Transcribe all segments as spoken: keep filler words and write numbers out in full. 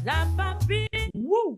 Wou!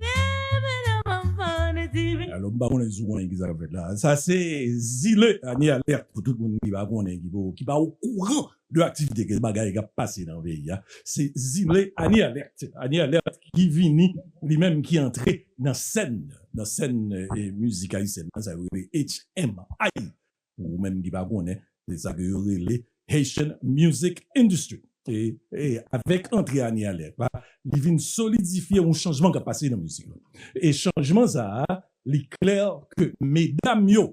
Alò, m pa konnen si w konnen ki sa k ap fèt la. Sa se Zile, Anie Alerte, pou tout moun ki pa konnen, ki pa, ki pa okouran de aktivite, ke bagay k ap pase nan peyi a. Se Zile, Anie Alerte, Anie Alerte ki vini, li menm ki antre nan sèn, nan sèn, eh, mizik ayisyèn nan, sa yo rele H M I. Pou ou menm ki pa konnen, se sa ke yo rele Haitian Music Industry. E, e avèk antre Anie Alerte la, li vin solidifye yon chanjman k ap pase nan mizik la. E chanjman sa a, li klè ke medam yo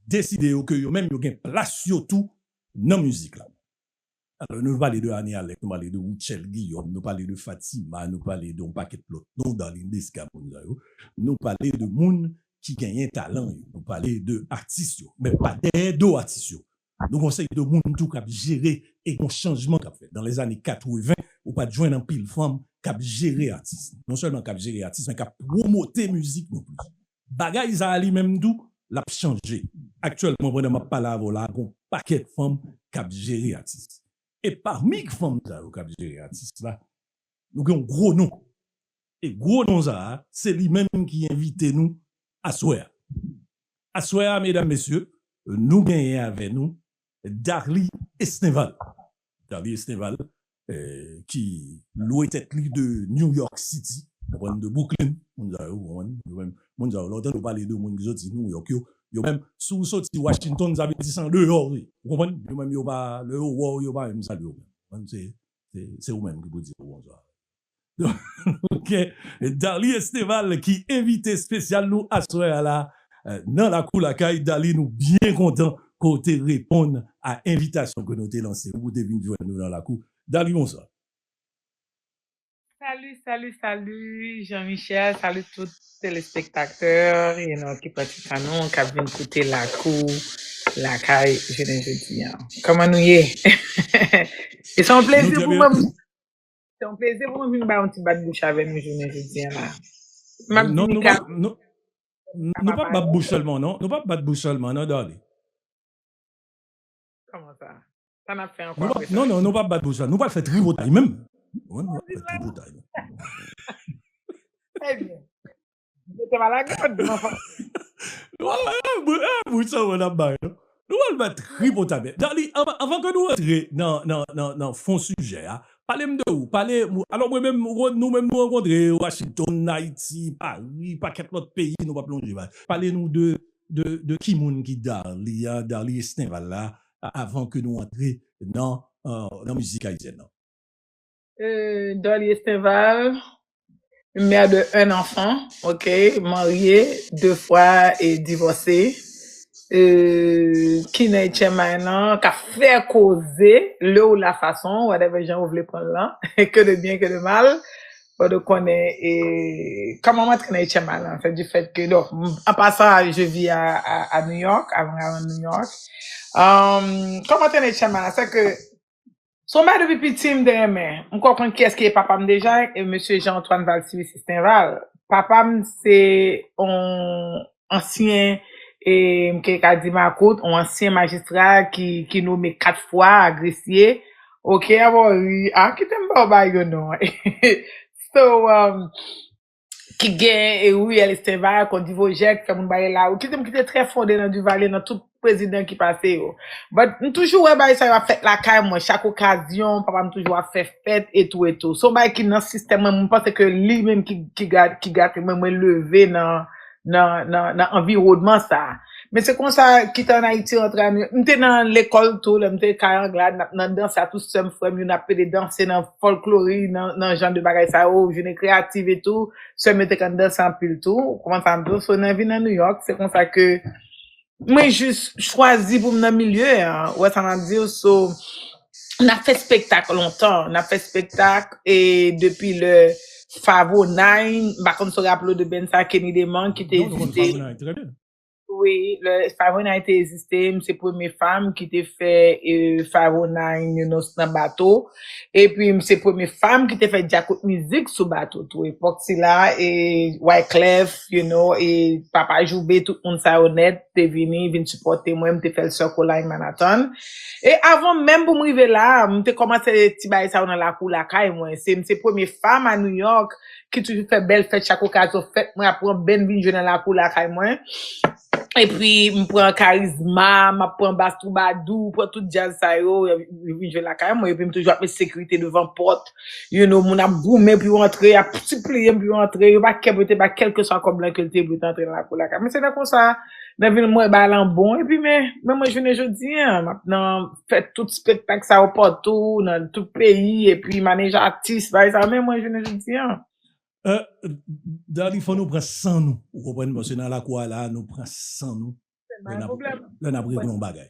deside yo ke yo menm yo gen plas yo tou nan mizik la. Alò, nou pale de Anie Alerte, nou pale de Rutshelle Guillaume, nou pale de Fatima, nou pale de yon pakèt lòt non, Darline Desca, moun sa yo. Nou pale de moun ki genyen talan yo. Nou pale de atis yo. Men pa dèyè do atis yo. Nou gen yon seri de moun tou k ap jere e gen yon chanjman k ap fèt. Nan lèzane katreven, ou pa t jwenn anpil fanm k ap jere atis. Non sèlman k ap jere atis, men k ap pwomote mizik nou plis. Bagay sa a li menm tou, l ap chanje. Aktyèlman, pandan m ap pale avè w la, gen yon pakèt fanm k ap jere atis. E pami fanm sa yo k ap jere atis la, nou gen yon gwo non. E gwo non sa a, se li menm ki envite nou aswè a. Aswè a, medam, mesye, nou genyen avè nou Darly Estinval. Darly Estinval, eh, ki lwe tèt li de New York City, konprann, de Brooklyn, moun sa yo, konprann, yo menm, moun sa yo, lè w tande yo pale de moun ki soti New York yo, yo menm, si w soti Washington, sa vle di se andeyò w ye, ou konprann, yo menm yo pa, lè yo wè w, yo pa menm salye w menm, konprann, se, se, se ou menm ki pou di yo bonswa. Ok, Darly Estinval ki envite espesyal nou aswè a la, eh, nan Lakou Lakay. Darly, nou byen kontan ke w te reponn a envitasyon ke nou te lanse ou pou w te vin jwenn nou nan lakou. Darly, bonswa. Salut, salut, salut, Jean Michel, salut tout telespektatè, you know, ki pran ti tan nou, k ap vin koute Lakou Lakay jounen jodi a. Kòman nou ye? E se yon plezi pou mwen. Se yon plezi pou mwen vin bay yon ti bat bouch avè nou jounen jodi a la. M ap di Mika. Non, nou pa, nou, nou pa bat bouch sèlman, non. Nou pa bat bouch sèlman, non, Darly. Kòman sa? Sa n ap fè ankò apre sa? Non, non, nou pa bat bouch la. Nou pral fè tripotay menm. Wi, nou pral fè tripotay menm. Ebyen. Mete m a lagad, mwen fò. Wè, wè, bouch sa mwen ap bay, non. Nou pral fè tripotay menm. Darly, anvan, anvan ke nou rantre nan, nan, nan, nan fon sijè a, pale m de ou. Pale, alò mwen menm, nou menm nou rankontre Washington, Ayiti, Paris, pakèt lòt peyi, nou pa plonje bay. Pale nou de de, de ki moun ki Darly a, Darly Estinval la, a- avan ke nou antre nan, euh, nan mizik ayisyèn nan? Euh, Darly Estinval, mère de un enfant, ok, mariée, deux fois et divorcée, euh, ki nan H M I lan, k ap fè koze, lè ou la fason, whatever jan ou vle pran l lan, que de bien, que de mal. Bon, nou konnen, e, kòman m antre nan H M I lan, se du fait que, donc, m- en passant, je vis à, à, à New York, avant, avant New York. Um, kòman m antre nan H M I lan, se ke, se yon bagay depi piti, m te renmen. M kwè w konn kiyès ki papa m deja, e mesye Jean Antoine Valcius Estinval. Papa m, se yon ansyen, e, m ke ka di makout, yon ansyen majistra ki, ki nome kat fwa a Gresye. Ok, a bon, ri. A, kite m ba w bagay yo non. So, um, ki gen, e, Riyèl Estinval, Kondivojè, ki fè moun ba yo lari. Kite m kite trè fonde nan Duvalier, nan tout prezidan ki pase yo. But, m toujou wè bagay sa yo ap fèt lakay mwen. Chak okazyon, papa m toujou ap fè fèt, e tou, e tou. Se yon bagay ki nan sistèm mwen. M panse ke li menm ki, ki, ga- ki gate mwen, mwen leve nan, nan, nan, nan anviwònman sa a. Men se konsa, kite ann Ayiti, rantre ann New York. M te nan lekòl tou, lè m te kay Anglad, n ap nan dans a tou, sè m, frè m yo, n ap pede danse nan fòlklori, nan, nan jan de bagay sa yo, jounen kreyatif e tou. Sè m yo te konn danse anpil tou. Kòman sa m di w? So, nan vin nan New York, se konsa ke mwen jis chwazi pou m nan milye a. Ou wè sa m ap di w? So, n ap fè spektak lontan. N ap fè spektak e depi lè Favo Nine, m pa konn si w raple w de band sa, Kenny Deman, ki te egziste. Favo Nine, trè byen. Wi, lè Five oh nine te egziste, m se premye fanm ki te fè eh, Five oh nine, you know, nan bato. Epi m se premye fanm ki te fè djakout mizik sou bato tou. Epòk sila, e Wyclef, you know, e Papa Joube, tout moun sa yo nèt te vini, vin sipòte mwen, m te fè l Circle Line Manhattan. E avan menm pou m rive la, m te kòmanse ti bagay sa yo nan lakou lakay mwen. Se, m se premye fanm a New York ki toujou fè bèl fèt, chak okazyon fèt, mwen ap pran bèn vin jwe nan lakou lakay mwen. Epi m pran Karizma, m ap pran Bas Twoubadou, pran tout djaz sa yo, yo vin jwe lakay mwen, epi m toujou ap met sekirite devan pòt. You know, moun ap goumen pou yo antre, y ap sipliye m pou yo antre, yo pa kè pou yo te ba kèlkeswa kòb lan ke l te pou yo te antre nan lakou lakay mwen. Se nan konsa, nan vin mwen ba lan bon, epi men, men mwen jounen jodi an, m ap nan fè tout spektak sa yo patou, nan tout peyi, epi manej atis, bagay sa yo, men mwen jounen jodi an. Dali, fò nou pran san nou, ou konprann, paske nan lakou a la, nou pran san nou lè n ap regle yon bagay.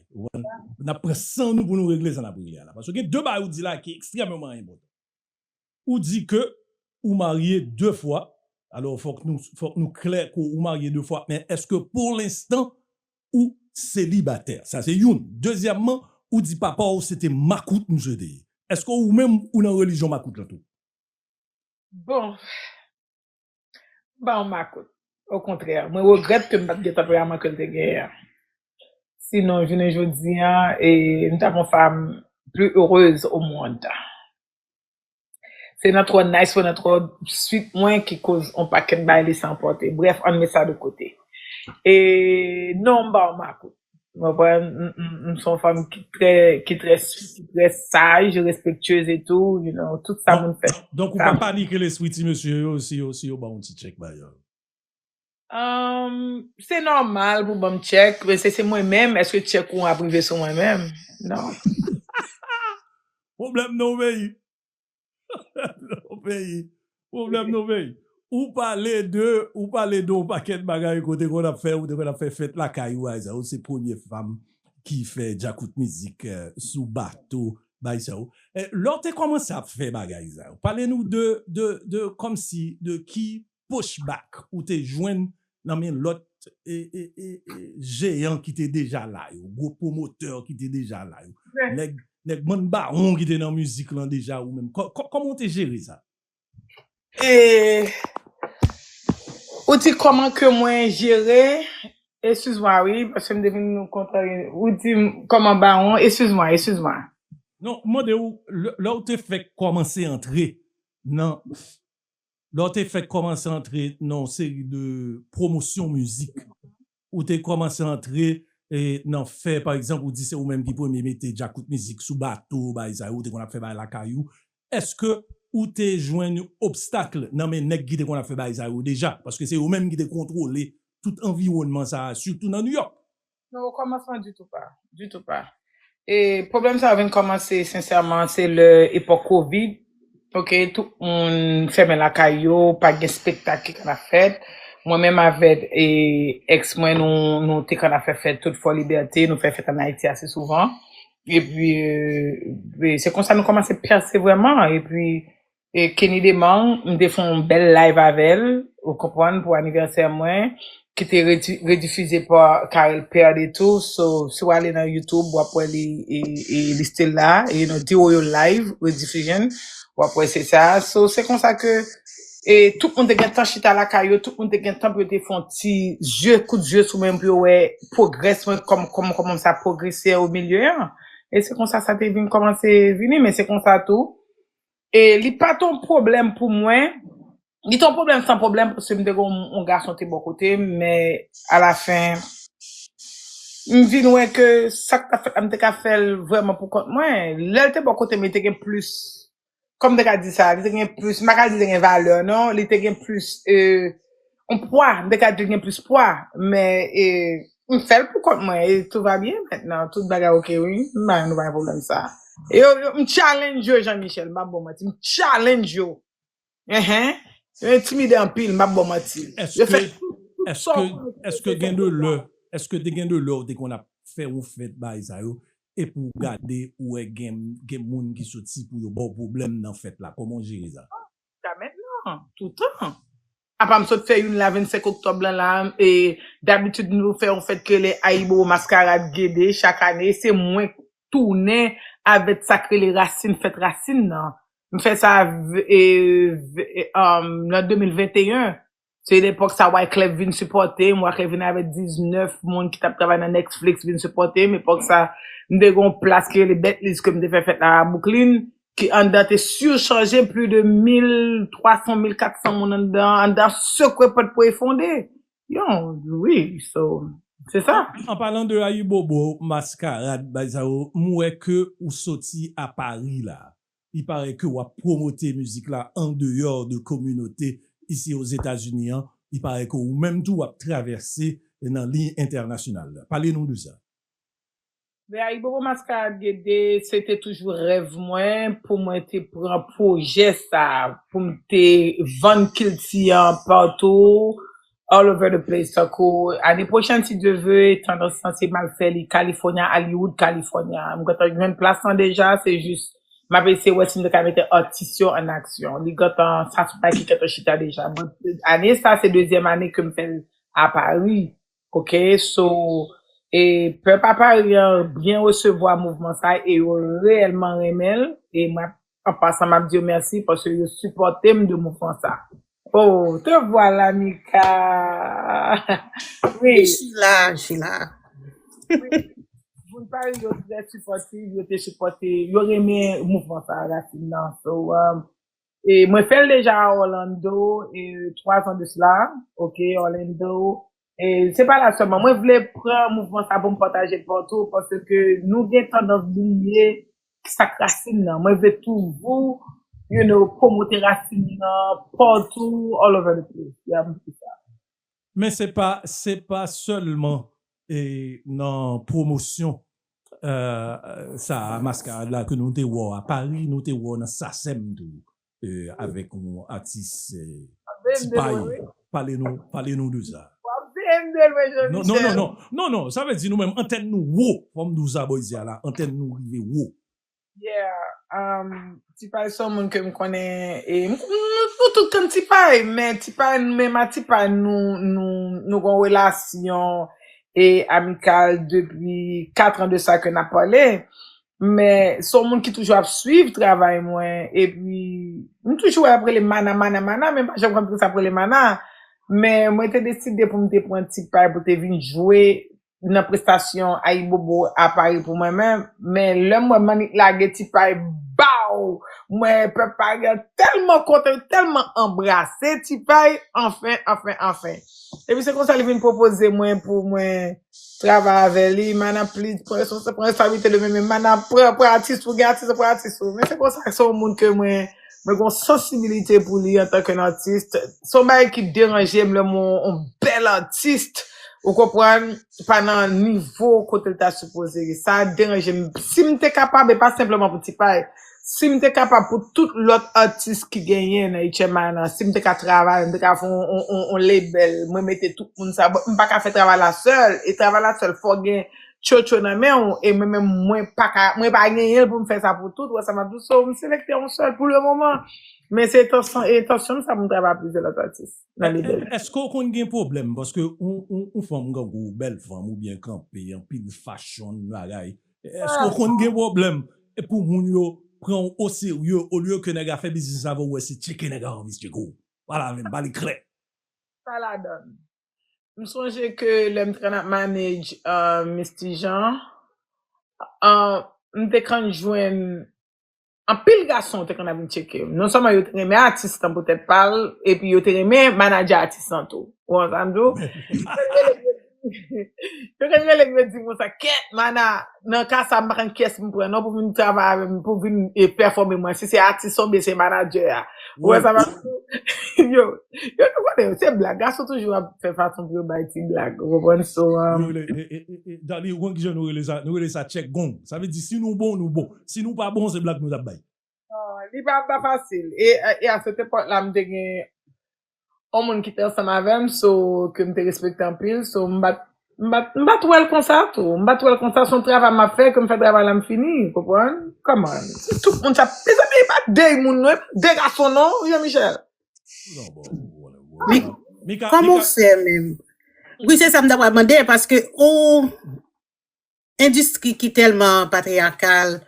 N ap pran san nou pou nou regle sa n ap regle a la. Paske gen de bagay ou di la ki ekstrèmeman enpòtan. Ou di ke ou marye de fwa, alò fòk nou, fòk nou klè ke ou marye de fwa, men èske pou lenstan ou selibatè? Sa se youn. Dezyèmman, ou di papa w se te makout misye te ye. Èske ou menm ou nan relijyon makout lan tou? Bon, m pa yon makout. Okontrè, mwen regrèt ke m pa t gen tanperaman ke l te genyen an. Sinon, jounen jodi an, e, m t ap yon fanm plus heureuse au monde. Se nan twò nice mwen, nan twò sweet mwen ki koz yon pakèt bagay lese anpòte. Brèf, ann met sa de kote. E non, m pa yon makout. Ou konprann? M se yon fanm ki trè, ki trè sweet, ki trè saj, respektyez e tou, you know, tout sa moun fè. Donk ou pa panike lespri ti mesye yo si yo, si yo ba w yon ti tchèk ba yo? Um, se nòmal pou ban m tchèk, men se, se mwen menm, èske tchèk ou ap rive sou mwen menm? Non. Pwoblèm nan w peyi. Nan w peyi. Pwoblèm nan w peyi. Ou pale de, ou pale de yon pakèt bagay kote konn ap fè, ou te konn ap fè fèt lakay ou, Aiza, ou se premye fanm ki fè djakout mizik sou bato, bay sa yo. Lè w te kòmanse ap fè bagay sa yo, pale nou de, de, de kòmsi, de ki pushback ou te jwenn nan men lòt jeyan ki te deja la yo, gwo pwomotè ki te deja la yo, nèg, nèg bann bawon ki te nan mizik lan deja ou menm. Kòman w te jere sa? E ou di kòman ke mwen jere? Eskiz mwa wi, paske m te vin kontrarye. Ou di kòman bawon? Eskiz mwa, eskiz mwa. Non, m mande w, lè w te fèk kòmanse antre nan lè w te fèk kòmanse antre nan yon seri de pwomosyon mizik, ou te kòmanse antre nan fè, pa egzanp, ou di se ou menm ki premye mete djakout mizik sou bato, bagay sa yo, ou te konn ap fè bagay lakay ou. Èske ou te jwenn obstak nan men nèg ki te konn ap fè bagay sa yo deja? Paske se yo menm ki te kontwole tout anviwònman sa a, sitou nan New York. Non, o kòmansman ditou pa. Ditou pa. E pwoblèm sa a vin kòmanse sensèman, se lè epòk kovid. Ok, tout moun fèmen lakay yo, pa gen spektak ki konn ap fèt. Mwen menm avèk e, èks mwen, nou, nou te konn ap fè fèt tout Fò Libète, nou fè fèt ann Ayiti ase souvan. Epi, e, se konsa nou kòmanse pèse vrèman. Epi, e Kenny Demang, m te fè yon bèl live avè l, ou konprann, pou anivèsè mwen, ki te redifize pa Carel Perdre tou. So, si w ale nan YouTube, w ap wè li, e, e, li still la, you know, D O yo live, rediffusion, w ap wè se sa. So, se konsa ke, e tout moun te gentan chita lakay yo, tout moun te gentan pou yo te fè yon ti zye, kout zye sou mwen, pou yo wè pwogrès mwen, kòm, kòm, kòman sa pwogrese o milye an. E se konsa sa te vin kòmanse vini, men se konsa tou. E li pa t yon pwoblèm pou mwen. Li t yon pwoblèm san pwoblèm, paske m te gen yon gason te bò kote m, men alafen, m vin wè ke sa k t ap fèt la, m te ka fè l vrèman pou kont mwen. Lè l te bò kote m, li te gen plis, kòman m te ka di sa, li te gen plis, m pa ka di li te gen valè, non, li te gen plis, e, yon pwa, m te ka di li gen plis pwa, men, e, m fè l pou kont mwen, e tout va bien mentnan, tout bagay ok, wi, m pa gen pwoblèm sa. E yo, yo, m challenge yo, Jean Michel, m pa ba w manti, m challenge yo. Enhen. Yo entimide anpil, m pa ba w manti. Yo fè tout sa. Èske gen de lè, èske te gen de lè ou te konn ap fè yon fèt bagay sa yo, epi w gade, ou wè gen, gen moun ki soti pou yo ba w pwoblèm nan fèt la? Kòman w jere sa? Jiska mentnan, toutan. Apa m sot fè youn la vennsenk oktòb lan la, e dabitid nou fè yon fèt ki rele Ayibobo Maskarad Gede chak ane, se mwen tounen avèk sa k rele Rasin, fèt Rasin nan. M fè sa v- e, v- e, um, nan de mil venteyen. Se lepòk sa Wyclef vin sipòte m, Wyclef vin avèk diznèf moun ki t ap travay nan Netflix vin sipòte m. Epòk sa, m te gen yon plas ki rele Betly's ke m te fè fèt la a Brooklyn, ki anndan te sichanje, plis de mil twa san, mil kat san moun anndan, anndan sekre pòt pou efondre. Yo, wi, so, se sa. An palan de Ayibobo, Maskarad, bagay sa yo, m wè ke ou soti a Pari la. Il paraît que w ap pwomote mizik la an deyò de kominote isi Ozetazini an. Il paraît que ou menm tou w ap travèse nan liy entènasyonal. Pale nou de sa. Bè Ayibobo Maskarad Gede, se te toujou rèv mwen pou mwen te pran pwojè sa, pou m te vann kilti an patou, all over the place. Tankou ane pwochèn, si Dye ve, tandans lan se m al fè li California, Hollywood, California. M gentan jwenn plas lan deja, se jis m ap eseye wè si m te ka mete atis yo an aksyon. Li gentan, sa se yon bagay ki gentan chita deja. Mwen, ane sa, se dezyèm ane ke m fè l a Pari. Ok, so, e pèp a Pari an byen resevwa mouvman sa e yo reyèlman renmen l. E mwen, an pasan, m ap di yo mèsi paske yo sipòte m de mouvman sa. Oh, te vwala, Mika. Wi. Jila, jila. Moun Pari yo trè sipòtif, yo te sipòte, yo renmen mouvman sa, Rasin nan. So, um, e mwen fè l deja a Orlando, e twa zan de sila, ok, Orlando. E se pa la sèlman. Mwen vle pran mouvman sa pou m pataje l patou, paske nou gen tandans bliye sa k rasin nan. Mwen vle toujou, you know, pwomote rasin nan patou, all over the place. Yeah, m di sa. Men se pa, se pa sèlman e, nan pwomosyon e, sa a, maskarad la ke nou te wè w a Pari, nou te wè w nan Sasem tou, e, avèk yon atis e, Tipay. Pale nou, pale nou de sa. W ap veye m de lwen, Jean Non, non, non, Michel. non, non, non, sa vle di nou menm, antèn nou wo, fò m di w sa, bò isi a la, antèn nou rive wo. Yeah, um, Tipay se yon moun ke m konnen, e m- m- nou tout konn Tipay, men Tipay, menm a Tipay, nou, nou, nou gen yon relasyon e amikal depi kat an de sa ke n ap pale. Men se yon moun ki toujou ap swiv travay mwen, epi m toujou wè ap rele Mana, Mana, Mana, men m pa janm konn poukisa ap rele Mana. Men mwen te deside pou m te pran Tipay pou te vin jwe nan prestasyon Ayibobo a Pari pou mwen menm, men lè m wè Manik lage Tipay, baw! Mwen, pèp Pari an tèlman kontan, yo tèlman anbrase Tipay, anfen, anfen, anfen. Epi se konsa li vin pwopoze mwen pou mwen travay avè li, Mana plis pran respons- pran responsabilite de men, men Mana pran, pran atis ou, gen atis ou, pran atis ou. Men se konsa, se yon moun ke mwen, mwen gen yon sansibilite pou li antanke yon atis. Se yon bagay ki deranje m lè m wè yon bèl atis, ou konprann, pa nan nivo kote l ta sipoze ye. Sa deranje m. Si m te kapab, e pa senpleman pou Tipay, si m te kapab pou tout lòt atis ki genyen nan H M I nan, si m te ka travay, m te ka fè on, on, on, on label, mwen mete tout moun sa, bon, m pa ka fè travay la sèl, e travay la sèl, fò gen tchotcho nan men w, e mwen menm, mwen pa ka, mwen pa genyen l pou m fè sa pou tout, wè sa m ap di w, so, m selekte yon sèl pou le moman, men se entansyon, entansyon m sa pou m travay ak plizyè lòt atis nan label. Èske w konn gen pwoblèm, paske ou, ou, ou fanm grangou, bèl fanm, ou byen kanpe, anpil fashion, bagay, èske w konn gen pwoblèm e pou moun yo pran w oserye olye ke nèg la fè biznis avè w, wè se tcheke nèg la anvi tcheke w? Pale avè m, pale klè. Pa ladan. M sonje ke lè m te konn ap manage uh, Misty Jean, uh, m te konn jwenn anpil gason te konn ap vin tcheke m. Non sèlman yo te renmen atis lan poutèt pa l, epi yo te renmen manadjè atis lan tou. Ou konprann sa m di w? Yo konn rele m, yo di m konsa, kèt, Mana, nan ka sa, m pa konn kiyès m pran non pou vin travay avè m, pou vin e, pèfòme mwen. Si se atis oubyen se manadjè a. Ou wè sa m ap di w? Yo, yo, nou konnen, se blag. Gason toujou ap fè fason pou yo bay ti blag. Ou konprann? So, um, Yo rele, e, e, e, e, Dali, ou konn kijan nou rele sa? Nou rele sa check gong. Sa vle di, si nou bon, nou bon. Si nou pa bon, se blag nou t ap bay. Non, li pa, pa fasil. E, e a sèt epòk la, m te gen yon moun ki te ansanm avè m, so, ke m te respekte anpil, so, m pa t, m pa t, m pa t wè l konsa tou. M pa t wè l konsa, se yon travay m ap fè, ke m fè travay la, m fini, ou konprann? Kòman? Se tout moun sa, mezanmi, e pa de moun, non, e pa de gason, non, Jean Michel. Non, bon, bon, bon, Men, Mika, kòman w fè menm? Wi, se sa m ta pral mande, paske ou endistri ki tèlman patriyakal,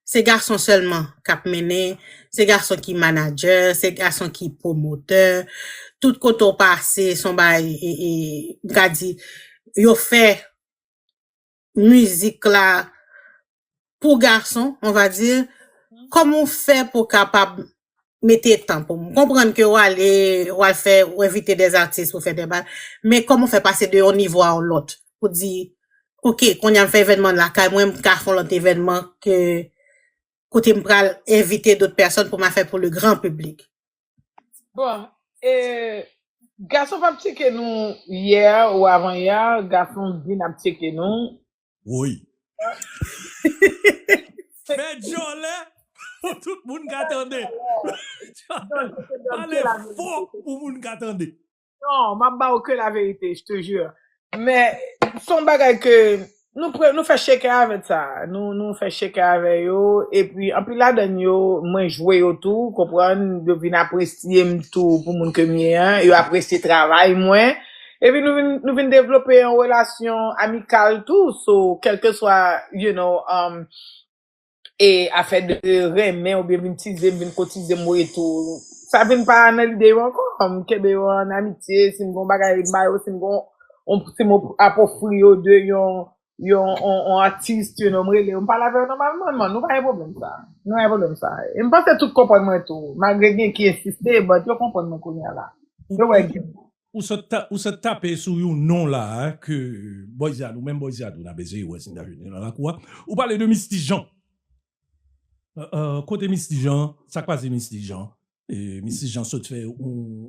se gason sèlman k ap mennen, se gason ki manadjè, se gason ki pwomotè. Tout kote w pase, se yon bagay, e, e, m ka di, yo fè mizik la pou gason, on va dire. Kòman w fè pou w kapab mete tan pou m konprann ke w ale, w al fè, w envite dè atis pou fè dè bal, men kòman w fè pase de yon nivo a yon lòt pou di, oke, kounye a m fè evènman lakay mwen, m ka fè yon lòt evènman ke kote m pral envite dòt pèsòn pou m al fè pou le gran piblik? Bon, e, gason p ap tcheke nou yè ou avan yè, gason vin ap tcheke nou. Woy. Fè djòlè pou tout moun ka tande. Pale fò pou moun ka tande. Non, m ap ba w ke laverite, je te jure. Men, se yon bagay ke nou, pre, nou fè cheke avèk sa. Nou, nou fè cheke avè yo. Epi, anpil ladan yo, mwen jwe yo tou, konprann, yo vin apresye m tou pou moun ke m ye an. Yo apresye travay mwen. Epi, nou vin, nou vin devlope yon relasyon amikal tou. So, kèlkeswa, you know, um, e afè de renmen oubyen vin tize m, vin kotize m, wi, tou. Sa vin pa nan lide yo ankò. M kenbe yo an amitye, si m gon bagay m ba yo, si m gon, on, si m ap ofri yo de yon, yon, on, on atis, you know, m rele yo, m pale avè yo nòmalman, man, nou pa gen pwoblèm sa. Nou pa gen pwoblèm sa. E m panse tout konprann mwen tou, malgre gen ki ensiste, but yo konprann mwen kounye a la. Yo wè gen. Ou sot, ta, ou sot tape sou yon non la, hein, ke Boyzadou, menm Boyzadou, n a bezwen wè si n ta jwenn nan lakou a. Ou pale de Misty Jean. Uh, uh, kote Misty Jean? Sa k pase Misty Jean? E, Misty Jean sot fè yon,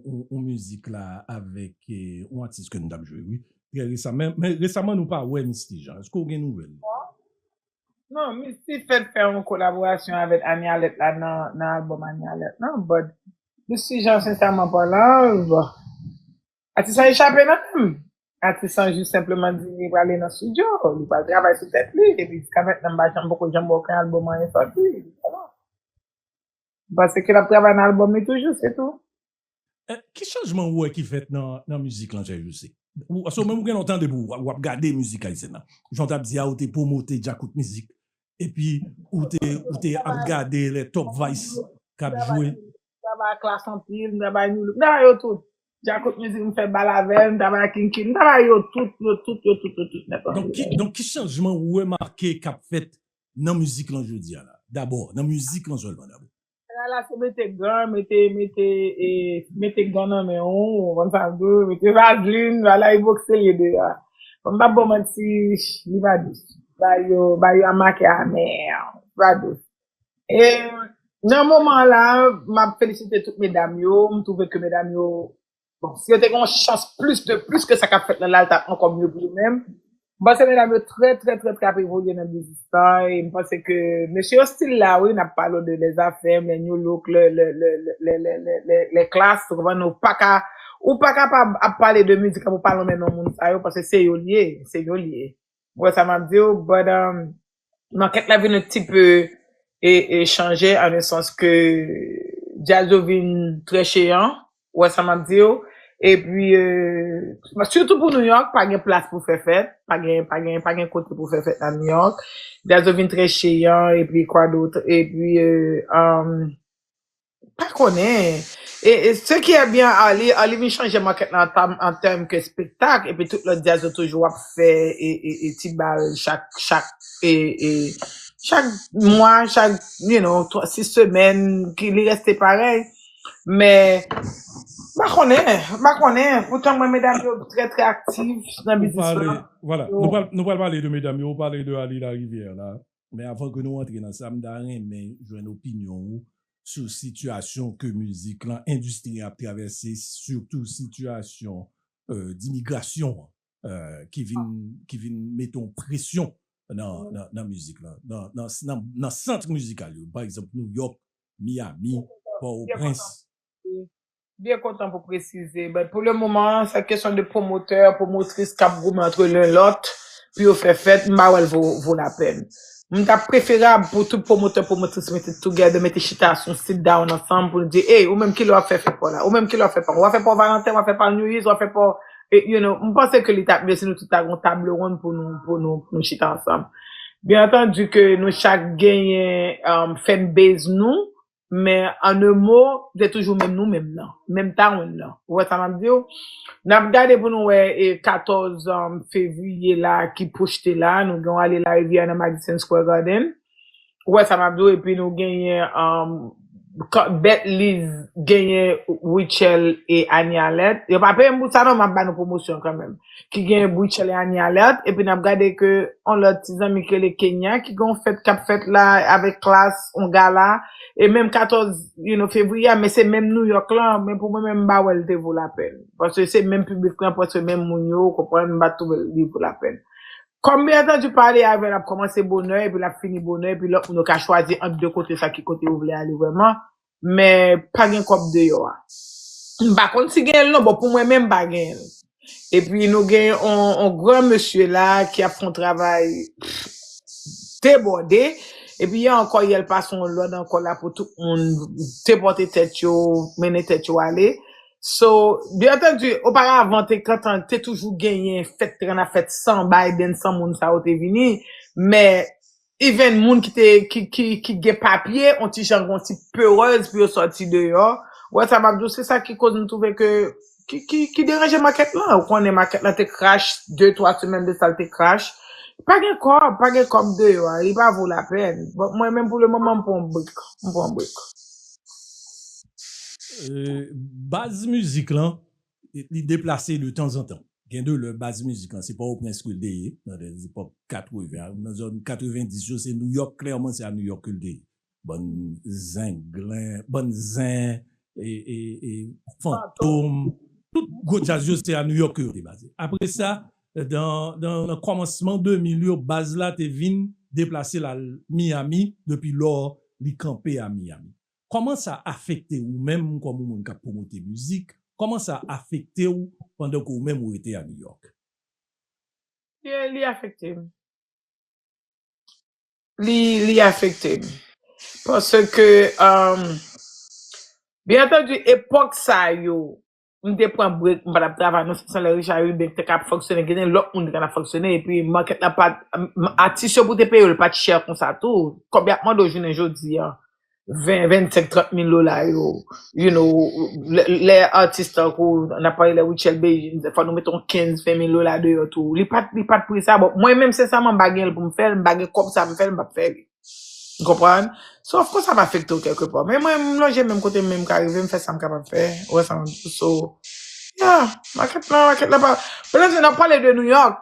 yon, yon mizik la avèk e, yon atis ke n t ap jwe, wi. Trè resaman, men resaman nou pa wè Misty Jean. Èske w gen nouvèl? Non, Misty fèt fè yon kolaborasyon avèk Anie Alerte la nan, nan albòm Anie Alerte nan, but Misty Jean, sensèman palan, bon, atis lan echape nan men m. Atis lan jis senpleman di li prale nan estidyo, li pral travay sou tèt li, epi jiska mentnan m pa janm poko janm wè okenn albòm anyen sòti. M panse ke l ap travay nan albòm li toujou, se tou. Eh, ki chanjman ou wè ki fèt nan, nan mizik lan, Jay José? Ou, paske ou menm ou gen lontan depi w, w ap gade mizik ayisyèn nan. Jan w t ap di a, ou te pwomote Djakout Mizik. Epi, ou te, ou te ap gade lè Top Vice k ap jwe. M travay ak Klass anpil, m travay ak New Look, m travay yo tout. Djakout Mizik, m fè bal avè l, m travay ak Kinkin, m travay yo tout, yo tout, yo tout, yo tout nèt. Donk, ki, donk, ki chanjman ou remake k ap fèt nan mizik lan jodi a la? Dabò, nan mizik lan sèlman dabò. Bagay la se mete gan, mete, mete, e, mete gan nan men w, ou konprann sa m di w, mete vazlin, bagay la e bokse l ye deja. Bon, m p ap ba w manti, li pa dous. Bagay yo, bagay yo a make amè, li pa dous. E nan moman la, m ap felisite tout medam yo, m twouve ke medam yo Bon, si yo te gen yon chans plis de plis ke sa k ap fèt la, la l t ap ankò mye pou yo menm. M panse medam yo trè, trè, trè, trè ap evolye nan biznis la, e m panse ke mesye yo still la, wi, n ap pale w de lèzafèm, lè New Look, lè, lè, lè Klass, ou konprann, ou pa ka, ou pa kapab ap pale de mizik la pou pa lonmen non moun sa yo, paske se yo l ye, se yo l ye. Ou wè sa m ap di w, but, um, mankèt la vin un petit peu e, e chanje, an le sans ke djaz yo vin trè cheyan, ou wè sa m ap di w. Epi, e, sitou pou New York, pa gen plas pou fè fèt, pa gen, pa gen, pa gen kote pou fè fèt nan New York. Djaz yo vin trè cheyan, epi kwa dot, epi, e, um, pa konnen. E, e, ce qui est bien, Arly, Arly vin chanje makèt lan an tèm, an tèm ke spektak, epi tout lòt djaz yo toujou ap fè e, e, e ti bal chak, chak, e, e, chak mwa, chak, you know, twa, sis semèn, ki li reste parèy. Men, m pa konnen, m pa konnen. Poutan mwen, medam yo trè, trè aktif nan biznis lan. Vwala, nou pral, nou pral pale de medam yo, ou pale de Arly Larivière la. Men avan ke nou antre nan sa, m ta renmen jwenn opinyon ou sou sitiyasyon ke mizik lan, endistri an ap travèse, sitou sitiyasyon, e, dimigrasyon an, e, ki vin, ki vin mete yon presyon nan, nan, nan mizik lan, nan, nan, nan, nan sant mizikal yo. Pa egzanp, New York, Miami, Pòtoprens. Byen kontan pou presize, but pou le moman, se kesyon de pwomotè, pwomotris k ap goumen antre len lòt pou yo fè fèt, m pa wè l vo, vo lapèn. M ta preferab pou tout pwomotè, pwomotris mete together, mete chita sou sit down ansanm pou nou di, hey, ou menm ki lè w ap fè fè pa w la? Ou menm ki lè w ap fè pa w? W ap fè pa w Valentin, w ap fè pa w New Year's, w ap fè pa w, eh, you know, m panse ke li t ap mye si nou tout ta gen yon table ronde pou nou, pou nou, pou nou chita ansanm. Byen antandi ke nou chak genyen um, fan base nou, men an un mot, se toujou menm nou menm nan, menm town nan. Ou wè sa m ap di w? N ap gade pou nou wè e katòz um, fevriye la ki pwojte la, nou gen ale Larivyè nan Madison Square Garden. Ou wè sa m ap di w, epi nou genyen um, Beth Liz genyen Rachel e Anie Alerte. Yo pa peye m pou sa non, m ap ba nou pwomosyon kanmenm. Ki gen Rachel e Anie Alerte, epi n ap gade ke yon lòt ti zanmi ki rele Kenya, ki gen yon fèt k ap fèt la avèk Klass, yon gala, e menm katòz you know, fevriye a, men se menm New York lan, men pou mwen menm, m pa wè l te vo lapèn. Paske se menm piblik lan, prèske menm moun yo, ou konprann, m pa twouve li vo lapèn. Kòm byen antandi, pale avè l ap kòmanse bonè, epi l ap fini bonè, epi lòt moun yo ka chwazi ant de kote sa ki kote yo vle ale vrèman. Men pa gen kòb deyò a. M pa konn si genyen l non, bon, pou mwen menm, m pa genyen l. Epi nou gen yon, yon gran mesye la ki ap fè yon travay debòde. Epi yè ankò, yè l pase yon lòd ankò la pou tout moun depòte tèt yo, mennen tèt yo ale. So, byen antandi, oparavan, te gentan, te toujou genyen fèt, te konn ap fèt san Biden, san moun sa yo te vini. Men, even moun ki te ki, ki, ki gen papye, on ti jan gen on ti perèz pou yo sòti deyò. Wè sa m ap di w, se sa ki koz m twouve ke ki, ki, ki deranje makèt lan. Ou konnen makèt lan te krash, de twa semèn de sa l te krash. Pa gen kòb, pa gen kòb deyò a, li pa vo lapèn. Bon, mwen menm pou le moman m pran brik. M pran brik. Euh, baz mizik lan, li deplase de tanzantan. Gen de lè baz mizik lan, se Pòtoprens ke l te ye, nan lèzepòk katreven, nan zòn katrevendis yo, se Nouyòk, klèman se a Nouyòk ke l te ye. Bann Zenglen, bann Zen, e, e, e, Fantom, tout gwo djaz yo, se a Nouyòk ke yo te baze. Apre sa, nan, nan, nan kòmansman de mil yo, baz la te vin deplase l al Miami, depi lò li kanpe a Miami. Kòman sa afekte ou menm kòm yon moun k ap pwomote mizik? Kòman sa afekte w pandan ke ou menm ou rete a New York? Yeah, li afekte m. Li, li afekte m. Paske, um, byen antandi, epòk sa yo, m te pran break, m pa t ap travay non, se san lè Richard Rubin te ka ap fonksyone, gen lòt moun te ka ap fonksyone, epi makèt la pa t, atis yo pou te peye yo, li pa t chè konsa tou. Kòb y ap mande w jounen jodi a, ven, vennsenk, trant mil dola yo, you know, lè, lè atis tankou, n ap pale lè Rutshelle Bégin, fò nou mete yon kenz, ven mil dola deyò tou. Li pa t, li pa t pri sa. Bon, mwen menm, sensèman, m pa gen l pou m fè l, m pa gen kòb sa pou m fè l, m p ap fè li. Ou konprann? So, of course, sa va afekte w kèlkepò. Men mwen, m lonje men m kote m menm ka rive, m fè sa m kapab fè. Ou wè sa m ap di w? So, yeah, makèt la, makèt la pa. Pandan n ap pale de New York,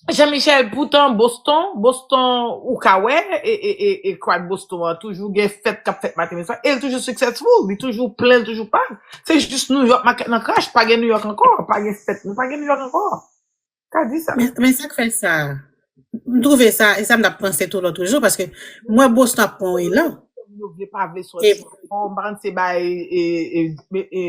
Jean Michel, poutan, Boston, Boston, ou ka wè, e, e, e, e crowd Boston an, toujou gen fèt k ap fèt maten, meswa, e l toujou successful, li toujou plen, l toujou pa. Se jis New York, makèt lan krash, pa gen New York ankò, pa gen fèt, nou pa gen New York ankò. Ka di sa. Men, men sa k fè sa, m twouve sa, e sa m t ap panse tou lòt jou, paske m wè Boston ap pran yon elan. Yo vle pa vle sòti. Bon, m pa konn se bay, e, e, e, e,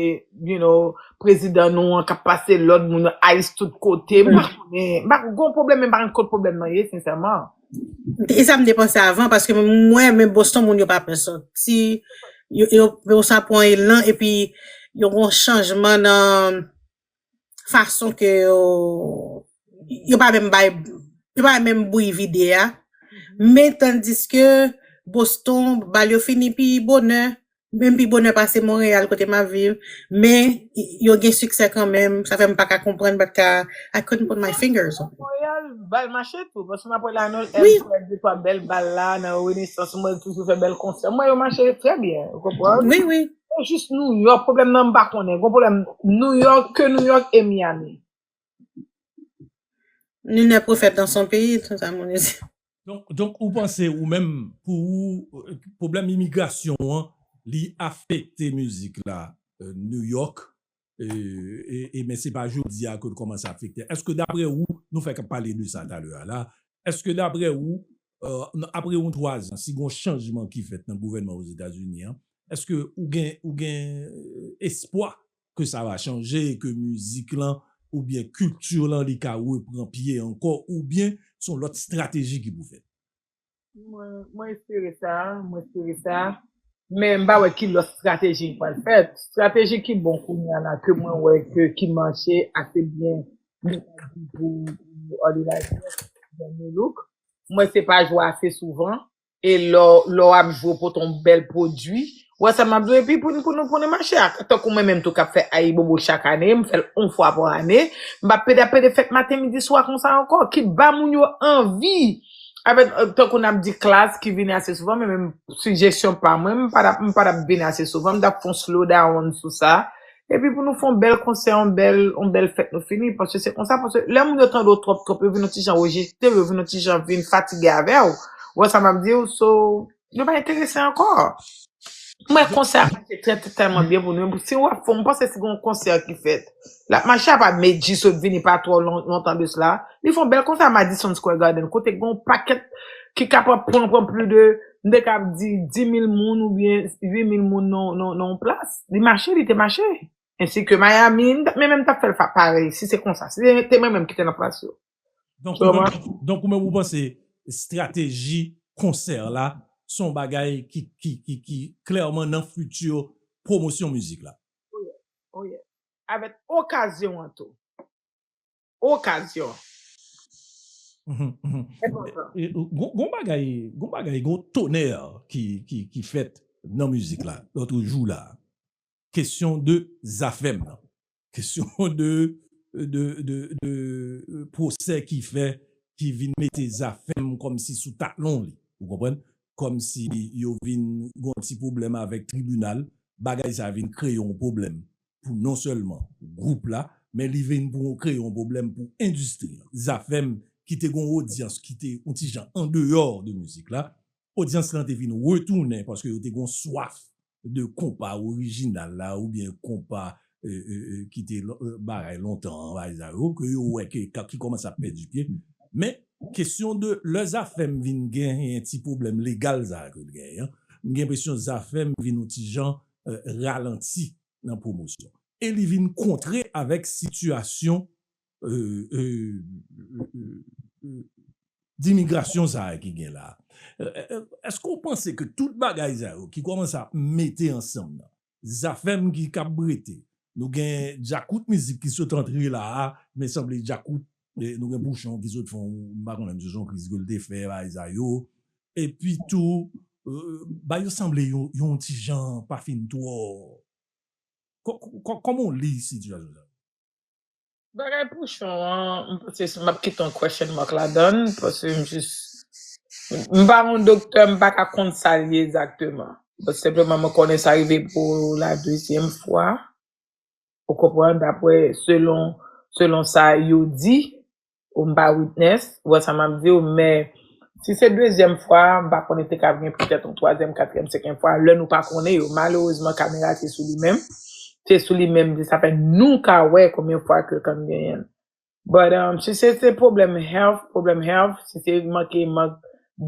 you know, prezidan nou an k ap pase lòd, moun yo ice tout kote. M pa konnen, m pa gen yon pwoblèm, men m pa konn kot pwoblèm nan ye, sensèman. E sa m te panse avan, paske m wè, men Boston, moun yo pa pè sòti, yo, yo, yo sa pran elan, epi yo gen yon chanjman nan fason ke yo, yo pa menm bay, yo pa menm bouyi vide a. Men tandiske Boston, bal yo fini pi bonè, menm pi bonè pase Monreyal kote m ap viv. Men yo gen siksè kanmenm, sa fè m pa ka konprann, m pa t ka, I couldn't put my fingers on it. Monreyal, bal mache tou, paske m ap wè la nan L twèl, de twa bèl bal la, nan Renaissance, mwen toujou fè bèl konsè. Mwen yo mache trè byen, ou konprann? Wi, wi. Se jis New York, pwoblèm nan m pa konnen. Gon pwoblèm New York, ke New York e Miami. Nul n'est prophète dans son pays, tout sa moun yo di. Donk, donk ou panse ou menm, pou ou, euh, pwoblèm imigrasyon an, li afekte mizik la, euh, New York, euh, e, e men se pa jodi a ke l kòmanse afekte. Èske daprè ou, nou fèk ap pale de sa talè a la, èske daprè ou, euh, apre yon twazan, si gon chanjman ki fèt nan gouvènman Ozetazini an, èske ou gen, ou gen, euh, espwa ke sa va chanje e ke mizik lan oubyen kilti lan li ka repran pye ankò oubyen se yon lòt estrateji ki pou fèt? Mwen, mwen espere sa, mwen espere sa. Men m pa wè ki lòt estrateji ki pral fèt. Estrateji ki bon kounye a la, ke mwen wè ke ki mache ase byen, pou, pou All Eyes Look, Mwen se pa jwe ase souvan. E lè w, lè w ap jwe w pote yon bèl pwodui. Ou wè sa m ap di w? Epi pou, pou nou, pou nou mache ak, tankou mwen menm tou k ap fè Ayibobo chak ane, m fè l yon fwa pa ane. M p ap pede, ap pede fèt maten, midi, swa konsa ankò. Kit ba moun yo anvi. Avèk, euh, tankou n ap di Klass ki vini ase souvan, men menm sijesyon pa mwen, m pa t ap, m pa t ap vini ase souvan, m t ap fè yon slow down sou sa. Epi pou nou fè yon bèl konsè, yon bèl, yon bèl fèt nou fini, paske se konsa, paske lè moun yo tande w twòp, twòp, yo vin yon ti jan rejte w, yo vin yon ti jan vin fatige avè w. Ou wè sa m ap di w? So, yo pa enterese ankò. Mwen konsè a mache trè, trè, tèlman byen pou nou. Si w ap fè, m panse si gen yon konsè ki fèt, l ap mache apa Medjy sot vini pa twò lon-, lontan de sila. Li fè yon bèl konsè a Madison Square Garden, kote gen yon pakèt ki kapab pran, pran plis de, m te kab di, dis mil moun oubyen uit mil moun nan, nan, nan yon plas. Li mache, li te mache. Ensi ke Miami, m t ap, men menm t ap fè l fa-, parèy, si se konsa. Si se te mwen menm ki te nan plas yo. Donk, ou menm, donk, ou menm ou panse estrateji konsè la, se yon bagay ki, ki, ki, ki klèman nan fiti pwomosyon mizik la. Oh yeah, oh yeah. Avèk okazyon an tou. Okazyon. Mhm, mhm. Enpòtan. E, e, gon, gon bagay, gon bagay, gon tonè ki, ki, ki fèt nan mizik la, lòt jou la. Kesyon de Zafèm nan. Kesyon de, de, de, de, euh, pwosè ki fè, ki vin mete Zafèm kòmsi sou talon li. Ou konprann? Kòmsi yo vin gon ti pwoblèm avèk tribinal. Bagay sa vin kreye yon pwoblèm pou non sèlman gwoup la, men li vin pou kreye yon pwoblèm pou endistri an. Zafèm ki te gon odyans ki te yon ti jan andeyò de mizik la, odyans lan te vin retounen paske yo te gon swaf de konpa orijinal la oubyen konpa, euh, euh, euh, ki te lon-, euh, bagay lontan an, bagay sa yo, ke yo wè ke, ka-, ki kòmanse ap pèdi pye. Men, kesyon de lè Zafèm vin genyen ti pwoblèm legal sa ke l genyen an, m gen enpresyon Zafèm vin yon ti jan, euh, ralanti nan pwomosyon. E li vin kontre avèk sitiyasyon, euh, euh, euh, euh, euh, dimigrasyon sa a ki gen la. Euh, euh, èske w panse ke tout bagay sa yo ki kòmanse ap mete ansanm nan, Zafèm ki k ap brete, nou gen djakout mizik ki sot antre la a, men sanble djakout, eh, nou gen Pouchon ki sot fè yon, m pa konnen, misye se yon kriz ke l te fè, bagay sa yo. Epi tou, euh, bagay yo sanble yon, yon ti jan pa fin twò. Kò-, kò-, kòman w li sitiyasyon sa? Bagay Pouchon an, m panse si m ap kite yon question mark ladan l, paske m jis, m pa yon doktè, m pa ka konn sa l ye egzakteman. But senpleman, mwen konnen sa rive pou la dezyèm fwa. Ou konprann? Daprè, selon, selon sa yo di, ou m pa witness, ou wè sa m ap di w, men si se dezyèm fwa, m pa konnen, te ka gen petèt yon twazyèm, katriyèm, senkyèm fwa, lè nou pa konnen yo. Malerezman, kamera te sou li menm. Te sou li menm, sa fè nou ka wè konbyen fwa ke l konn genyen l. But, um, si se, se pwoblèm health, pwoblèm health, si se manke, mank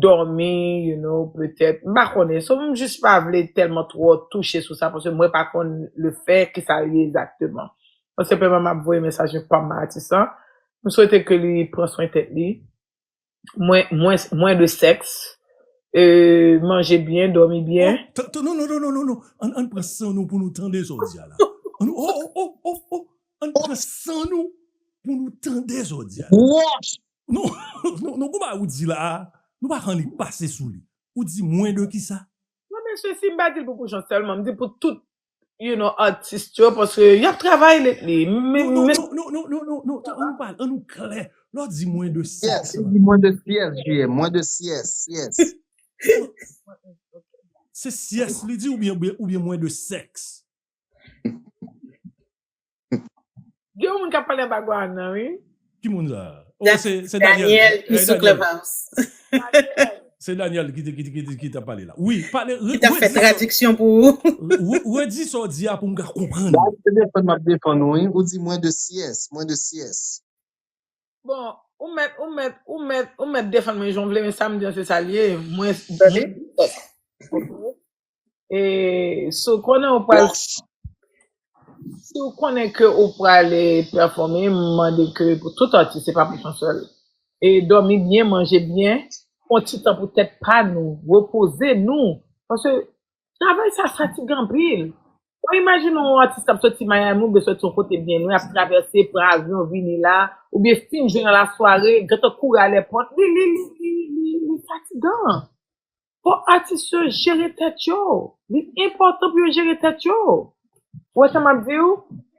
dòmi, you know, petèt, m pa konnen. So, m jis pa vle tèlman twò touche sou sa, paske mwen pa konn le fè ki sa l ye egzakteman. Mwen senpleman m ap voye mesaj pa m atis lan. M swete ke li pran swen tèt li. Mwen, mwen, mwen de sèks. Euh, manje byen, dòmi byen. Oh, t-, t-, non, non, non, non, non, non. Ann, ann pran san nou pou nou tande sa w di a la. Ann, oh, oh, oh, oh, oh. Ann pran san nou pou nou tande sa w di a la. Wòch! Non, non, non, gon bagay ou di la a, nou pa annik pase sou li. Ou di mwen de kisa? Non, mesye, si m pa di l pou Pouchon sèlman, m di pou tout, you know, atis yo, paske y ap travay lately. Men, non, non, men non, non, non, non, non, non, non, ann nou pale, ann nou klè. Lè w di mwen de sèks. Yes, li di mwen de sèks, J M, mwen de sèks, yes. Se sèks li di oubyen, oubyen, oubyen mwen de sèks? Gen yon moun k ap pale anba gwa a nan, wi. Ki moun sa? Oh, se, se Daniel. Daniel, ki sou Clubhouse. Se Daniel ki te, ki te, ki te, ki t ap pale la. Wi, pale, ki t ap fè tradiksyon pou ou. Re-, redi sa w di a pou m ka konprann. La, se defann m ap defann ou, wi. Ou di mwen de sèks, mwen de sèks. Bon, ou mèt, ou mèt, ou mèt, ou mèt defann mwen jan w vle, men sa m di an se sa l ye. Mwen, mwen, e, so, konnen ou pral, si w konnen ke ou prale pèfòme, m mande ke pou tout atis, se pa pou Pouchon sèl. E dòmi byen, manje byen, yon ti tan pou tèt pa nou, repoze nou. Paske travay sa fatigan anpil. Ou imajine yon atis k ap soti Miami oubyen soti yon kote byen lwen, ap travèse, pran avyon, vini la, oubyen fin jwe nan lasware, gentan kouri alèpòt. Li, li, li, li, li, li fatigan. Fò atis yo jere tèt yo. Li enpòtan pou yo jere tèt yo. Ou wè sa m ap di w?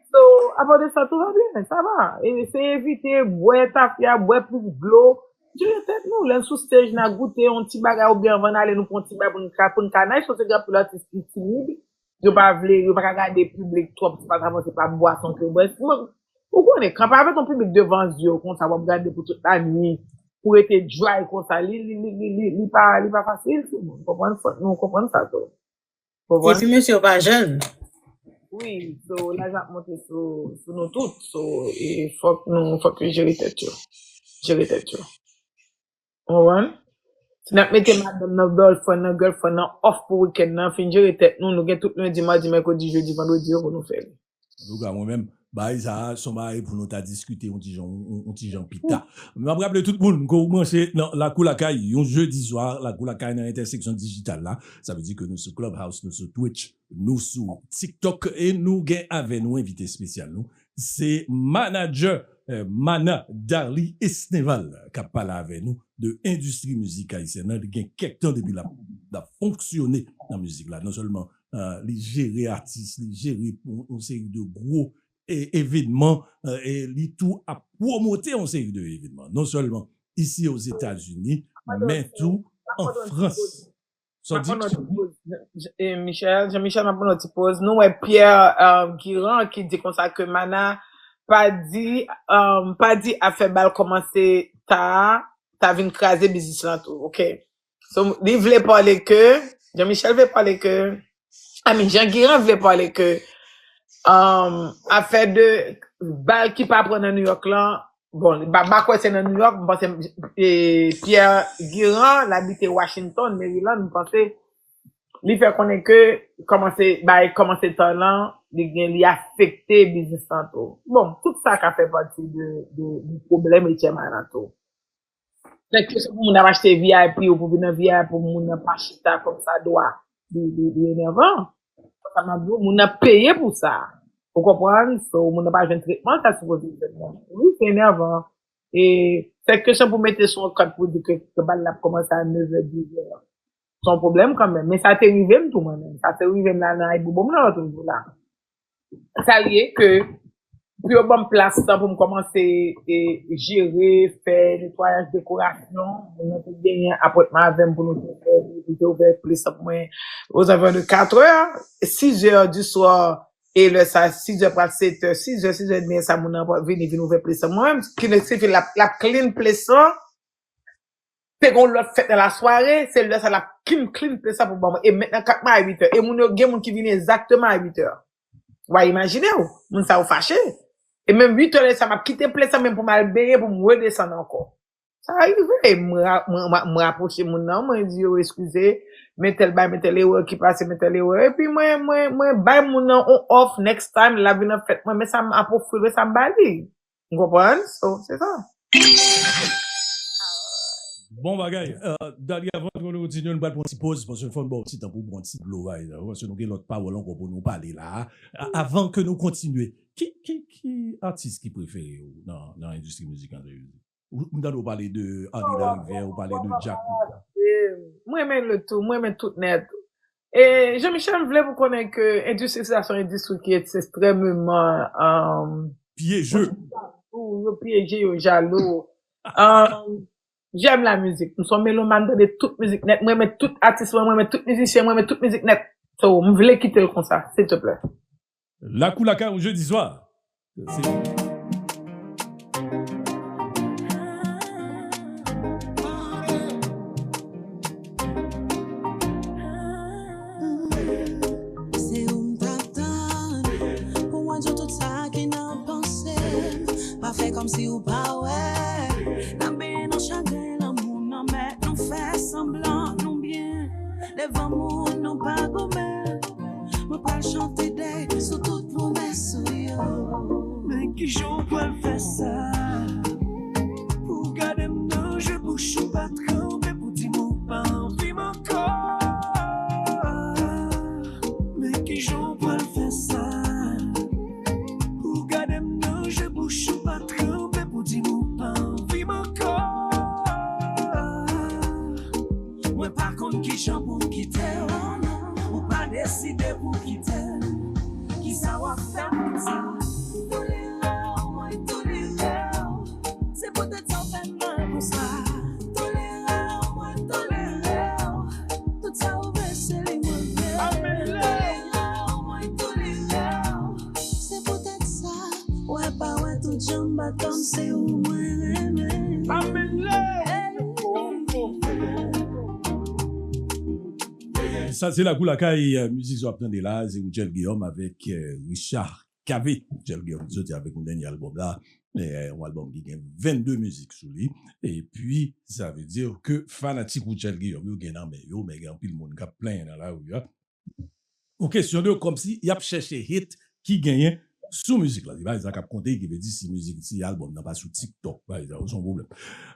So, apa de sa, tout va bien, sa va. E se evite bwè tafya, bwè plis dlo. Jere tèt nou. Lè n sou stage, n a goute yon ti bagay oubyen anvan n ale, nou pran yon ti bagay pou n ka, pou n ka nice, paske gen anpil atis ki timid. Yo pa vle, yo pa ka gade piblik twòp, se pa sa, se pa bwason ke yo bwè. Mwen, ou konnen, kanpe avèk yon piblik devan zye w konsa, w ap gade pou tout lannuit, pou rete dry konsa, li, li, li, li, li, li pa, li pa fasil, timoun. Konprann, fòk nou konprann sa tou. Konprann? Epi mesye yo pa jèn. Wi, so, laj ap monte sou, sou nou tout. So, e fòk nou, fòk yo jere tèt yo. Jere tèt yo. Ou konprann? Si n ap mete madanm nan, boyfriend nan, girlfriend nan, off pou weekend nan, fin jere tèt nou, nou gen tout lendi, madi, mèkredi, jedi, vandredi yo pou nou fè li. Antouka, mwen menm, bagay sa a, se yon bagay pou nou ta diskite yon ti jan, yon, yon ti jan pita. Men m ap raple tout moun ke w branche nan Lakou Lakay, yon jedi swa, Lakou Lakay nan entèseksyon dijital la. Sa vle di ke nou sou Clubhouse, nou sou Twitch, nou sou TikTok, e nou gen avè nou envite espesyal nou. Se manager, eh, Mana Darly Esneval k ap pale avè nou de endistri mizik ayisyèn nan. Li gen kèk tan depi l ap, l ap fonksyone nan mizik la. Non sèlman, eh, li jere atis, li jere yon, yon seri de gwo, eh, evenman, eh, e li tou ap pwomote yon seri de evenman. Non sèlman isi Ozetazini, men tou an Frans. Sa w di? Michel, Jean-Michel, m ap pran yon ti poz. Nou wè Pierre, euh, Guirand ki di konsa ke Mana pa di, euh, pa di afè bal kòmanse ta, ta vin kraze biznis lan tou. Ok. So, li vle pale ke, Jean-Michel vle pale ke, I mean, Jean Guirand vle pale ke, um, afè de bal ki pa pran nan New York lan, bon, m pa, m pa kwè se nan New York, m panse, e, Pierre Guirand, l abite Washington, Maryland, m panse, li fè konnen ke kòmanse, bay kòmanse tan lan, li gen, li afekte biznis lan tou. Bon, tout sa ka fè pati de, de, de pwoblèm Etienne Mana tou. Sèk ke se pou moun ap achte V I P ou pou vin nan V I P pou moun nan pa chita kòm sa dwa. Li, li, li enèvan. Sa m ap di w, moun nan peye pou sa. Ou konprann? So, moun nan pa jwenn tretman sa sipoze jwenn nan. Wi, se enèvan. E sèk ke se pou mete sou yon kat pou di ke, ke bal la ap kòmanse a nevè, dizè. Se yon pwoblèm kanmenm. Men sa te rive m tou mwen menm. Sa te rive m la nan Ayibobo, m nan lòt jou la. Sa l ye ke pou yo ban m plas lan pou m kòmanse e, jere, fè netwayaj, dekorasyon, moun nan te genyen apwentman avè m pou nou te fè, pou te ouvè plas lan pou mwen, aux environs de quatre heures, six heures du soir, e lè sa, six heures pral sept heures, six heures, six heures et demie, sa moun nan vini, vin ouvè plas lan. Mwen menm, ki signifye l ap, l ap clean plas lan, te gen yon lòt fèt nan lasware, se lè sa l ap clean, clean plas sa pou ban mwen. E mentnan, kat mwa a uit è. E moun yo, gen moun ki vini egzakteman a uit è. W a imajine w, moun sa yo fache. E menm uit è lè sa, m ap kite plas sa menm pou m al benyen, pou m redesann ankò. Sa rive, m ra-, m, m, m rapwoche moun nan, mwen di yo, eskize, men tèl bay, men tèl erè ki pase, men tèl erè. Epi mwen, mwen, mwen bay moun nan on off, next time, l ap vin nan fèt mwen, men sa m ap ofri l, men sa m ba li. Ou konprann? So, se sa. Bon bagay. Euh, Dali, avan ke nou kontinye, nou pral pran ti poz, paske fò n ba w ti tan pou w pran ti dlo, bay, paske nou gen lòt pawòl ankò pou nou pale la. A-, avan ke nou kontinye, ki, ki, ki atis ki prefere w nan, nan endistri mizik an? Ou, m tande w pale de Arly Larivière, ou pale de Djakout. Mwen renmen le tout, mwen renmen tout nèt. E Jean-Michel, m vle pou konnen ke endistri sa se yon endistri ki ekstrèmeman, um, pyeje. Yo pyeje, yo jalou. Um, j'aime la musique. M se yon melomàn, m tande tout mizik nèt. Mwen renmen tout atis mwen, mwen renmen tout mizisyen, mwen renmen tout mizik nèt. So, m vle kite l konsa, silteplè. Lakou Lakay, yon jedi swa. Se Se ou m t ap tann pou mwen di w tout sa ki nan panse m. Pa fè kòmsi ou pa wè. N ap benyen nan chagren lanmou nan mè. Nou fè sanblan nou byen devan moun, nou pa goumen. Mwen pral chante dèy sou tout pwomès ou yo. Men kijan w pral fè sa? Pou w gade m nan je, bouch ou pa t kanpe pou Tolere w, mwen tolere w. Se poutèt sa w fè m mal konsa. Tolere w, mwen tolere w. Tout sa w vle, se li mwen vle. Tolere w, mwen tolere w. Se poutèt sa, w wè pa wè tout jan m bat kò m, se ou mwen renmen. Sa se Lakou Lakay, euh, mizik sa w ap tande la, se Routchelle Guillaume avèk, euh, Richard Cavé. Routchelle Guillaume ki soti avèk yon dènye albòm la, euh, yon albòm ki gen vennde mizik sou li. Epi, sa vle di ke fanatik Routchelle Guillaume yo gen nan men yo, men gen anpil moun k ap plenyen nan lari a. Yon kesyon de kòmsi y ap chèche hit ki genyen sou mizik la. Se pa sa k ap konte, ki vle di si mizik, si albòm nan pa sou TikTok, pa egzanp, se yon pwoblèm.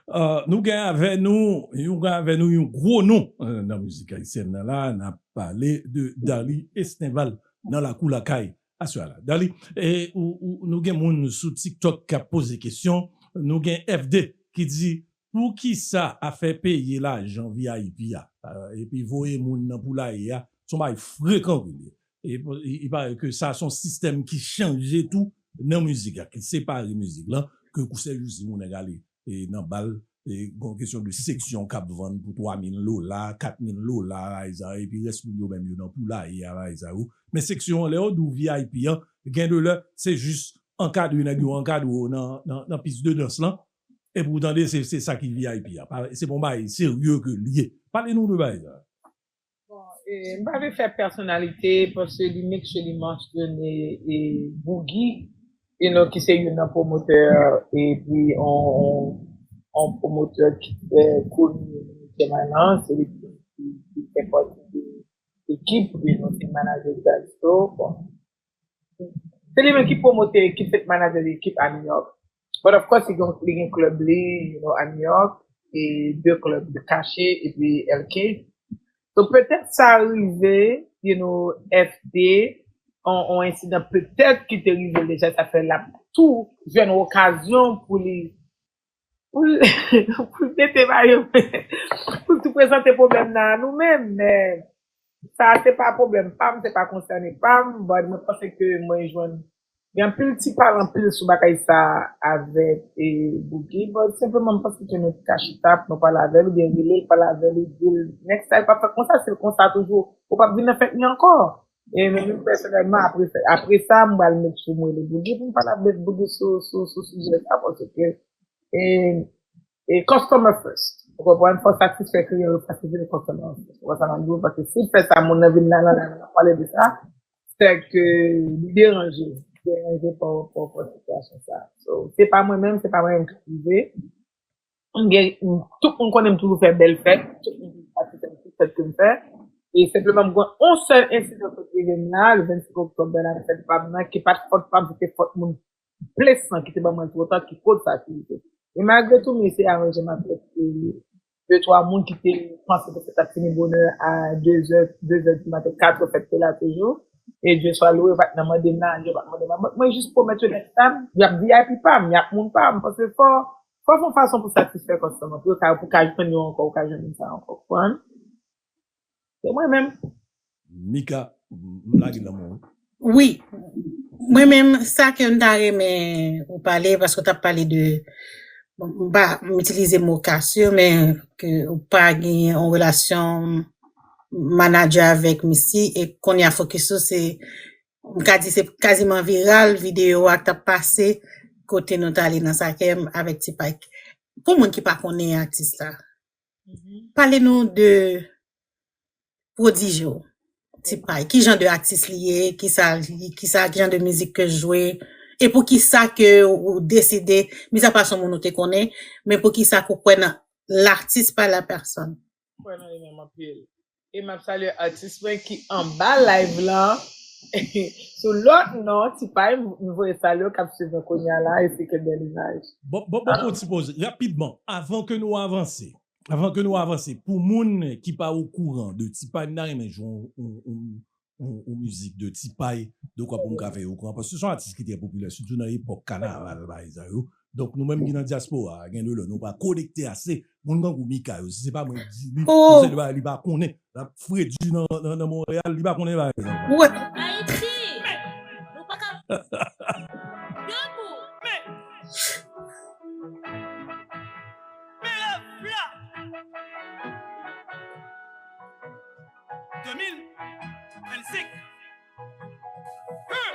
Euh, nou gen avè nou, nou gen avè nou yon gwo non, euh, nan mizik ayisyèn nan la, n ap pale de Darly Estinval nan Lakou Lakay aswè a la. Darly, e, ou, ou, nou gen moun sou TikTok k ap poze kesyon, nou gen F D ki di, poukisa afè peye lajan V I P a, euh, epi voye moun nan poulaye a, se yon bagay frekan vre li ye. E, e, e parèt ke sa se yon sistèm ki chanje tou nan mizik la, ki separe mizik lan, ke kou sèl jousi moun nèg ale, e, nan bal, e, gon kesyon de seksyon k ap vann pou twa mil dola, kat mil dola, pa egzanp, epi rès moun yo menm yo nan poulaye a, pa egzanp. Men seksyon an, lè yo di w V I P an, gen de lè, se jis ankadre nèg yo ankadre w nan, nan, nan pis de dans lan, epi w tande se, se sa ki V I P a. Pa, se pa yon bagay serye ke l ye. Pale nou de bagay sa. Bon, e, m pa vle fè pèsonalite, paske li make sure li mansyone, e, Boogie, you know, ki se youn nan pwomotè, epi on, on, on pwomotè ki trè koni nan mizik la, se li ki, ki, ki fè pati de ekip, you know, se manager Gazzo, bon. Se li menm ki pwomote ekip, se manager de ekip a New York. But of course, li gen, li gen klèb li, you know, a New York, e de klèb kache, epi L K. So, petèt sa rive, you know, F D, on, on ensidan petèt ki te rive l deja, sa fè l ap tou jwenn okazyon pou li pou l, pou l mete mayo, pou l tou prezante pwoblèm nan a nou menm, men sa se pa pwoblèm pa m, se pa konsène pa m, but mwen panse ke mwen jwenn gen anpil ti pale anpil sou bagay sa avèk, e, Boogie, but senpleman m panse ke nou ka chita, nou pale avè l, oubyen rele l, pale avè l, di l, next time, pa fè konsa, se konsa toujou, ou p ap vin nan fèt li ankò. E mwen menm pèsonèlman, apre, apre sa, m pral make sure m rele Boogie pou m pale avèk Boogie sou, sou, sou sijè sa, paske e, e customer first. Ou konprann? Fò satisfè kliyan yo, satisfè customer first. Ou konprann sa m ap di w? Paske si l fè sa, moun nan vin nan, nan, nan, nan pale de sa, se ke li deranje. Li deranje pa rapò, pa rapò sitiyasyon sa. So, se pa mwen menm, se pa mwen menm ki rive. M gen, tout moun konnen m toujou fè bèl fèt, tout moun toujou satisfè de tout fèt ke m fè. E senpleman, m gen yon sèl ensidan sot rive m la, le vennsenk oktòb, bèl fèt pa m nan, ki pa t fòt pa m, se te fòt moun Plesan ki te ban mwen l twò ta, ki koz sa ki rive. E malgre tou, m eseye aranje m avèk, e, de twa moun ki te panse ke fèt ap fini bonè a de zè, de zè di maten, kat zè fèt te la toujou. E Dye swa lwe, yo pa t nan mande m lajan, yo pa t mande m lajan. Mwen jis pwomèt yo next time, y ap V I P pa m, y ap moun pa m. Paske fò, fò fè yon fason pou satisfè kòstòm an, pou yo ka, pou ka jwenn yo ankò, ou ka jwenn moun sa ankò, ou konprann? Se mwen menm. Mika, m lage lanmou. Wi. Mwen menm, sa ke m ta renmen ou pale, paske w t ap pale de, bon, m pa, m itilize mo kasye, men ke ou pa gen yon relasyon manager avèk Missy, e kounye a fokis ou se, m ka di se kaziman viral, videyo a k t ap pase, kote nou t ale nan Sakèm avèk Ti Pike. Pou moun ki pa konnen atis la, pale nou de pwodij ou, Ti Pike. Ki jan de atis li ye, ki sa li, ki sa, ki jan de mizik ke l jwe, e pou ki sa ke ou deside, mizapa son moun ou te konnen, men pou ki sa ke ou kwè nan l'artiste par la personne? Kwè nan li menm anpil. E m ap salye atis mwen ki anba live lan. Sou lòt non, Ti Pike, m voye salye w k ap swiv mwen kounye a la, e se ke bèl imaj. Bon, bon, bon, pou ti poz, rapidman, avan ke nou avanse, avan ke nou avanse, pou moun ki pa okouran de Ti Pike, m ta renmen jwe yon, yon, yon, yon, yon mizik de Ti Pike, de kwa pou m ka fè yo okouran, paske se yon atis ki trè popilè, sitou nan epòk kanaval, bagay sa yo. Donk, nou menm ki nan dyaspora a, gen de lè nou pa konekte ase. Moun tankou Mika yo, si se pa mwen ki di li, oh, se de bagay li pa konnen. L ap fredi nan, nan, nan Monreyal, li pa konnen bagay sa. Ayiti! Nou pa ka Grangou. Men, men rèv la. De mil vennsenk. Huh!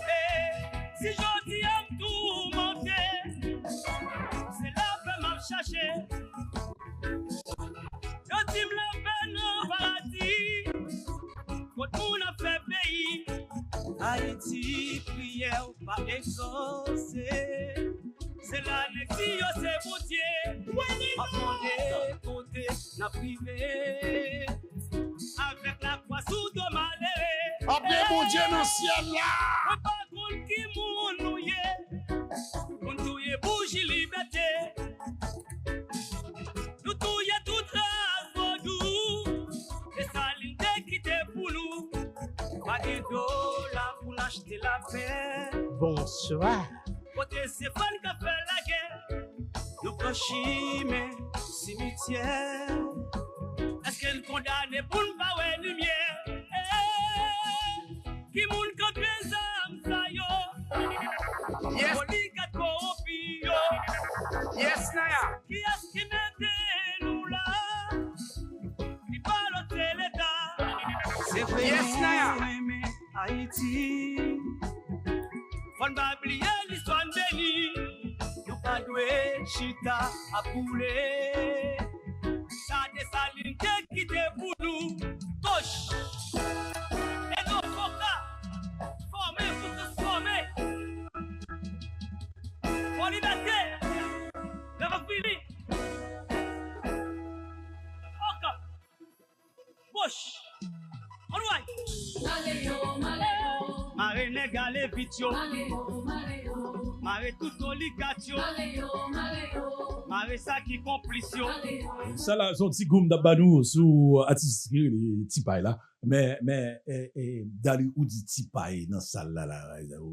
E si jodi a m toumante, se lapè m ap chache. Yo di m lapè nan paradi, kot moun ap fè peyi. Ayiti, priyè w pa egzose. Se la nèg di yo se Bondye. M ap mande kote n ap rive. Avèk lakwa sou do malere. Apre Bondye nan syèl la. Mwen pa konn ki moun nou ye. Moun touye bouji libète. Nou touye tout ras vodou. Desalin te kite pou nou. Pa gen dola pou n achte lapè. Bonswa. Kote se fann k ap fè lagè, nou pran chimen simityè. Èske n kondane pou n pa wè limyè? Eh, ki moun k antre zam sa yo? Yes. Oligat kowonpi yo. Yes, Naya. Kiyès ki mete nou la? Li pa lòt se Leta. Se vre. Yes, Naya. Nou renmen Ayiti. Fò n pa bliye listwa n beni. Nou pa dwe chita ap boule. Sa Desalin te kite pou nou. Koch. Edo Koka. Fòme pou transfòme. Fò libète. Lè va fini. Oka. Boch. Ann way. Mare nèg ale vit yo. Mare tout oligat yo. Mare sa ki konplis yo. Sa la, se yon ti gou m t ap ba nou sou atis ki rele Tipay la. Men, men, e, e, Dali, ou di Tipay nan sal la, la,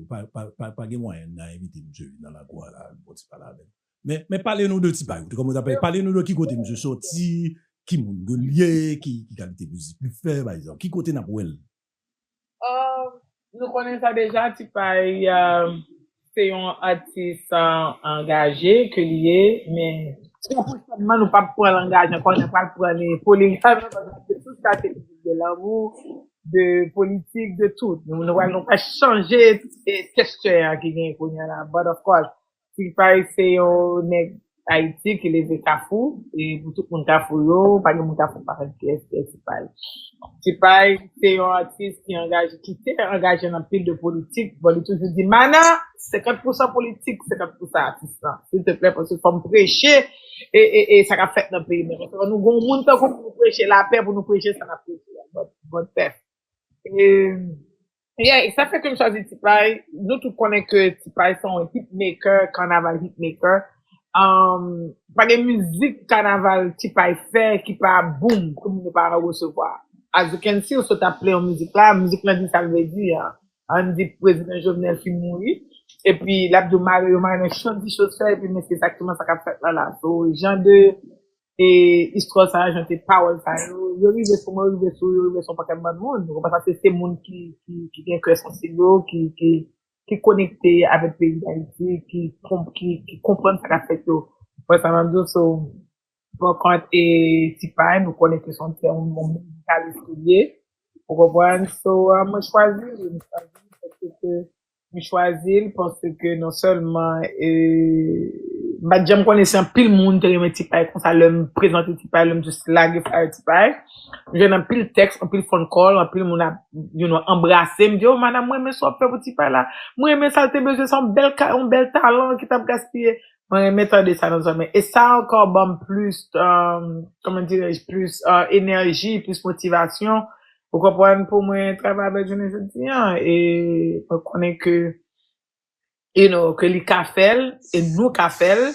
pa, pa, pa, pa gen mwayen n a envite misye vin nan lakou a la, bon, Tipay la, men, men, men pale nou de Tipay, ou te kòman t ap pale, pale nou de ki kote misye soti, ki moun ke l ye, ki, ki kalite mizik li fè, pa egzanp, ki kote n ap wè l? Ah, nou konnen sa deja, Tipay, ah, se yon atis, ah, angaje ke li ye, men se yon fonksyònman, nou p ap pran langaj ankò, nou pral pran li pou li, paske tout sa se de lanmou, de politik, de tout. Nou, nou pral, nou pral chanje, e, tèksè a ki genyen kounye a la. But of course, Tipay se yon nèg Ayiti ki leve Kafou, e pou tout moun Kafou yo, pa gen moun Kafou pa konn kiyès ki Tipay. Tipay se yon atis ki angaje, ki te angaje nan pil de politik. Bon, li toujou di, "Mana, senkant pousan politik, senkant pousan atis lan. Silteplè, paske fò m preche e, e, e sa k ap fèt nan peyi m nan. Paske nou gon moun tankou pou nou preche lapè, pou nou preche sa n ap preche a." Bon, bon tèks. E, yeah, sa fè ke m chwazi Tipay. Nou tout konnen ke Tipay se yon hitmaker, kanaval hitmaker. Um, pa gen mizik kanaval Tipay fè ki pa boom, ke moun yo pa resevwa. As you can see, ou sot ap play yon mizik la, mizik lan di sa l vle di a. Ann di prezidan Jovenel fin mouri, epi l ap di w mare yo mare nan chan di chosè, epi men se egzakteman sa k ap fèt la la. So, jan de e istwa sa, jan de pawòl sa yo, yo rive sou mwen, yo rive sou, yo rive sou yon pakèt bann moun. Ou konprann sa, se, se moun ki, ki, ki gen kè sansib yo, ki, ki, ki konekte avèk peyi Dayiti, ki, konp- ki, ki konprann sa k ap fèt yo. Pwen sa m ap di w, so, pòkont e Tipay, nou konnen ke se yon, yon, yon mizikalis ke li ye. Ou konprann? So, ah, mwen chwazi li, mwen chwazi li paske ke M chwazi l paske non sèlman, e, m pa t janm konnen si anpil moun te renmen Tipay konsa lè m prezante Tipay, lè m jis lage flyer Tipay. M jwenn anpil tèks, anpil phone call, anpil moun ap, you know, anbrase m, di, "Oh, madanm, mwen renmen sa w ap fè pou Tipay la. Mwen renmen sa l te bezwen, se yon bèl ka, yon bèl talan ki t ap gaspiye." Mwen renmen tande sa nan zòrèy. E sa ankò ban m plis, um, comment dirais-je, plis, uh, enèji, plis motivasyon. Ou konprann, pou mwen travay avèk jounen jodi a, e mwen konnen ke, you know, ke li ka fè l, e nou ka fè l.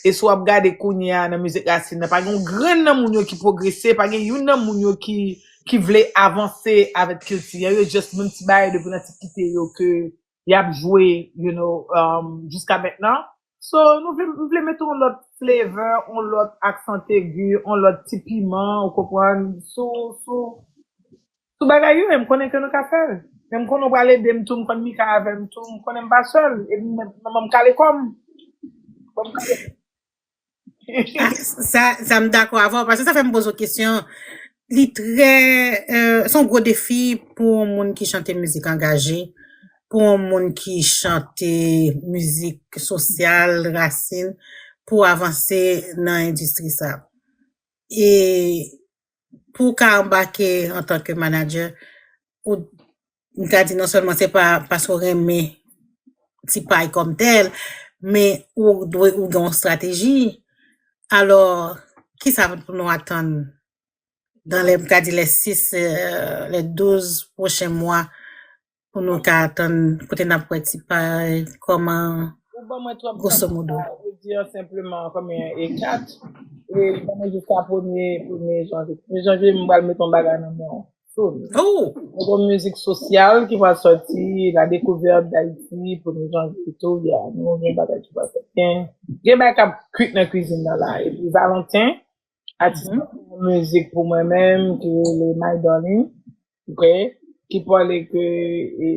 E si w ap gade kounye a nan mizik rasin nan, pa gen yon grenn nan moun yo ki pwogrese, pa gen youn nan moun yo ki, ki vle avanse avèk kilti a. Yo just menm ti bagay depi nan ti kite yo ke y ap jwe, you know, um, jiska mentnan. So, nou vle, m vle mete yon lòt flavor, yon lòt aksan egi, yon lòt ti piman, ou konprann, sou, sou, Tout bagay yo, e m konnen ke nou ka fè l. Men m konnen w pral ede m tou, m konn Mika avè m tou, m konnen m pa sèl. E m, m, m, m kale kò m. Bon, m kale. Ah, sa, sa m dakò avè w, paske sa fè m poze w kesyon. Li trè, euh, se yon gwo defi pou yon moun ki chante mizik angaje, pou yon moun ki chante mizik sosyal, rasin, pou avanse nan endistri sa. E pou w ka anbake antanke manager, ou, m ka di non sèlman se pa paske w renmen ti pay kòm tèl, men ou dwe, ou gen yon estrateji. Alò, kisa pou nou atann dans les, m ka di les six, euh, les douze prochains mois pou nou ka atann kote n ap wè ti pay, kòman, Ou ban mwen twòp grosso modo. Ou di an senpleman konbyen e kat. E ban mwen jiska premye, premye janvye. Premye janvye, m pral mete yon bagay nan men w. Soon. Oh! Nou gen mizik sosyal ki pral sòti, La Découverte d'Haïti, premye janvye tou, ya, nou gen bagay ki pral sòti. Gen, gen bagay k ap kwit nan kwizin nan la. Epi Valentin, atis Mhm. mizik pou mwen menm, ki rele My Darling, ok, ki pale ke e,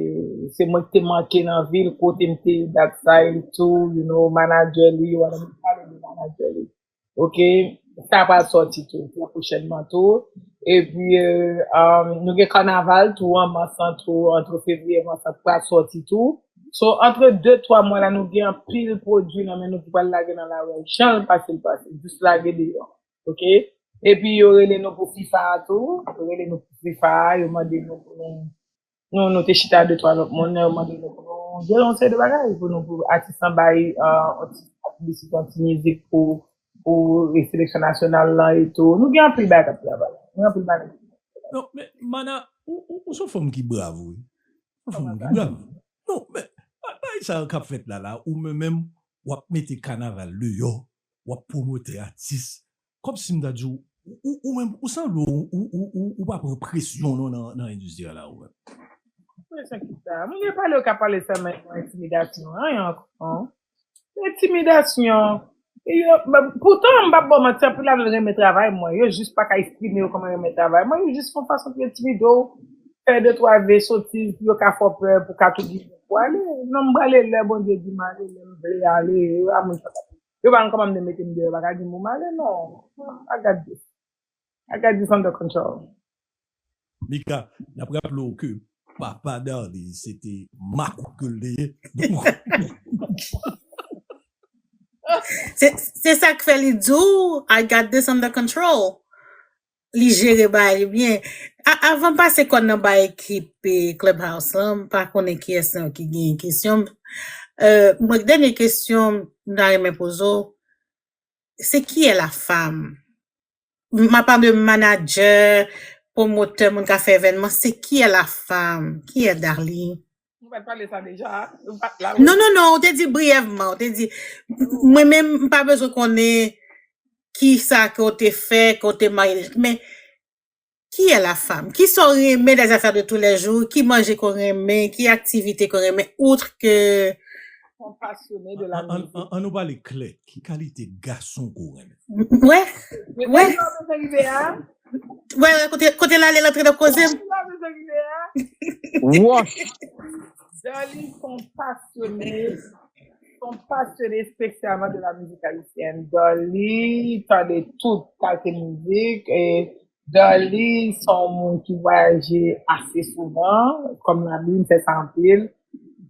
se mwen ki te manke nan vil, kote m te ye dat sa e tou, you know, manager li, whatever, pale de manager li. Ok, sa pral sòti tou, trè pwochènman tou. Epi, euh, um, nou gen kanaval tou an mas lan tou, antre fevriye mas lan pral sòti tou. So, antre de twa mwa la, nou gen anpil pwodui nan men nou ki pral lage nan lari a. Jan l pase, l pase. Jis lage deyò. Ok? Epi yo rele nou pou FIFA a tou. Yo rele nou pou FIFA a, yo mande nou pou nou. Nou, nou te chita de twa lòt moun, yo mande nou pou nou jere yon seri de bagay pou nou, pou atis lan bay, euh, yon ti piblisite, yon ti mizik pou, pou seleksyon nasyonal lan e tou. Nou gen anpil bagay k ap travay. Nou gen anpil bagay. Non, men Mana, ou, ou, ou se yon fanm ki brav, wi. Yon fanm ki brav. Non, men, pa, pa sa k ap fèt la, la, ou menm, menm, w ap mete kanaval deyò, w ap pwomote atis. Kòmsi m ta di w, ou, ou, ou menm, ou sanble ou, ou, ou, ou, ou pa pran presyon non nan, nan endistri a la, ou menm. Presyon ki sa? Moun gen pale, yo ka pale sèlman nan entimidasyon, anyen ankò. Entimidasyon. E yo, ben, poutan, m p ap ba w manti, anpil la nou renmen travay mwen. Yo jis pa ka eksprime yo kòman yo renmen travay mwen. Yo jis fè yon fason pou entimide w, fè de twa vye sotiz pou yo ka fè w pè, pou ka tou gide w pou ale. Non, m prale lè Bondye di m ale, lè m vle ale. Yo pa moun sa. Yo pa konn kòman m te mete m deyò, yo pa ka di m pou m ale, non. I got this. I got this under control. Mika, n ap raple w ke papa Darly, se te makout ke l te ye. Se, se sa k fè li di w, I got this under control. Li jere bagay li byen. A, avan m pase kòn nan bay ekip eh, Clubhouse lan, m pa konnen kiyès nan yo ki gen kesyon. Euh, mwen, dènye kesyon m ta renmen poze w, c'est qui est la femme? M pa pale de manager, pwomotè, moun ka fè evènman, c'est qui est la femme? Qui est Darly? Nou pa t pale sa deja? Nou pa t la? Non, non, non, ou te di briyèvman, ou te di, mwen menm, m pa bezwen konnen ki sa ke w te fè, ke w te marye, men qui est la femme? Ki sa w renmen des affaires de tous les jours? Ki manje ke w renmen? Ki aktivite ke w renmen? Outre ke Son pasyone de la An, an, mizik. An, an nou pale klè, ki kalite gason ke w renmen? Wè, Men wè. Sa w bezwen rive a? Wè, wè, kote, kote l ale, l antre nan koze m. Sa w bezwen rive a? Wòch. Darly se yon pasyone, se yon pasyone espesyalman de la mizik ayisyèn. Darly tande tout kalite mizik. E Darly se yon moun ki vwayaje ase souvan, kòm Nabi, m fè sa anpil.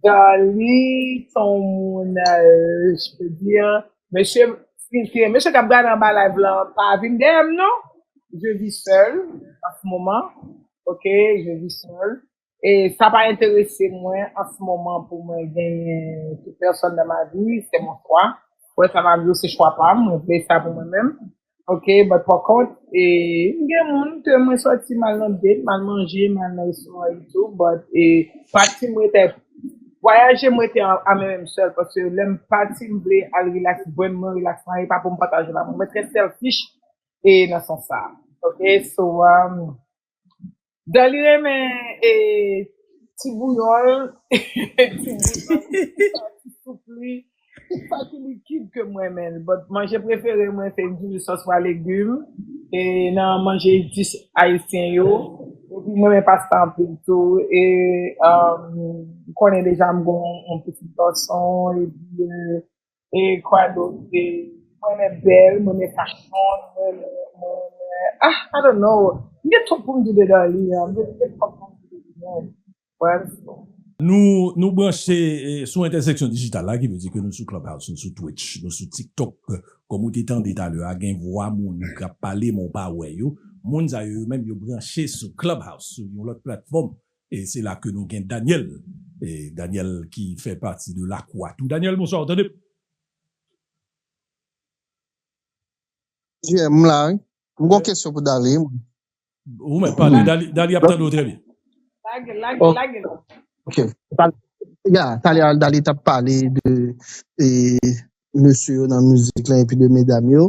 Darly se yon moun, euh, je peux dire, mesye, si, si, mesye k ap gade anba live lan, pa vin dèyè m non. Je vis seule en ce moment. Ok, je vis seule. E sa pa enterese mwen an se moman pou mwen genyen tout pèsòn nan ma vi, se mon chwa. Wè sa ma vi se chwa pa m, mwen vle sa pou mwen menm. Ok, but pa kont, e, m gen moun ke mwen sòti m al nan date, m al manje, m al nan restoran e tou, but e, pati m rete, vwayaje m rete a, a mwen menm sèl, paske lè m pati m vle al relax, bwè m mwen relax, mwen, e pa pou m pataje la, mwen trè selfish e nan sans sa. Ok, so, um, Darly renmen e, ti bouyon, ti bouyon, ti soup li, Sa ki likid ke m renmen l, but manje prefere mwen se diri, sòs pwa, legim, e nan manje dis ayisyen yo. Epi m renmen pasta anpil tou. E um, m konnen deja m gon yon pitit gason, epi e kwa dòt, e m renmen bèl, m renmen fashion, m renmen, m renmen, ah, I don't know. M gen twòp pou m di de Darly, m gen, m gen twòp pou m di de li menm. Bref. Nou, nou branche eh, sou entèseksyon dijital la, ki vle di ke nou sou Clubhouse, nou sou Twitch, nou sou TikTok. Kòm ou te tande talè a, gen vwa moun k ap pale, men w pa wè yo. Moun sa yo, yo menm, yo branche sou Clubhouse, sou yon lòt platfòm. E se la ke nou gen Daniel. E Daniel ki fè pati de lakou a tou. Daniel, bonswa, ou tande? Yeah, m la, wi. M gon kesyon pou Darly, mwen. Ou menm, pale, Darly, Darly ap tande w trè byen. Lage, lage, lage. Ok. Ya, talè a Darly t ap pale de e, mesye yo nan mizik la epi de medam yo.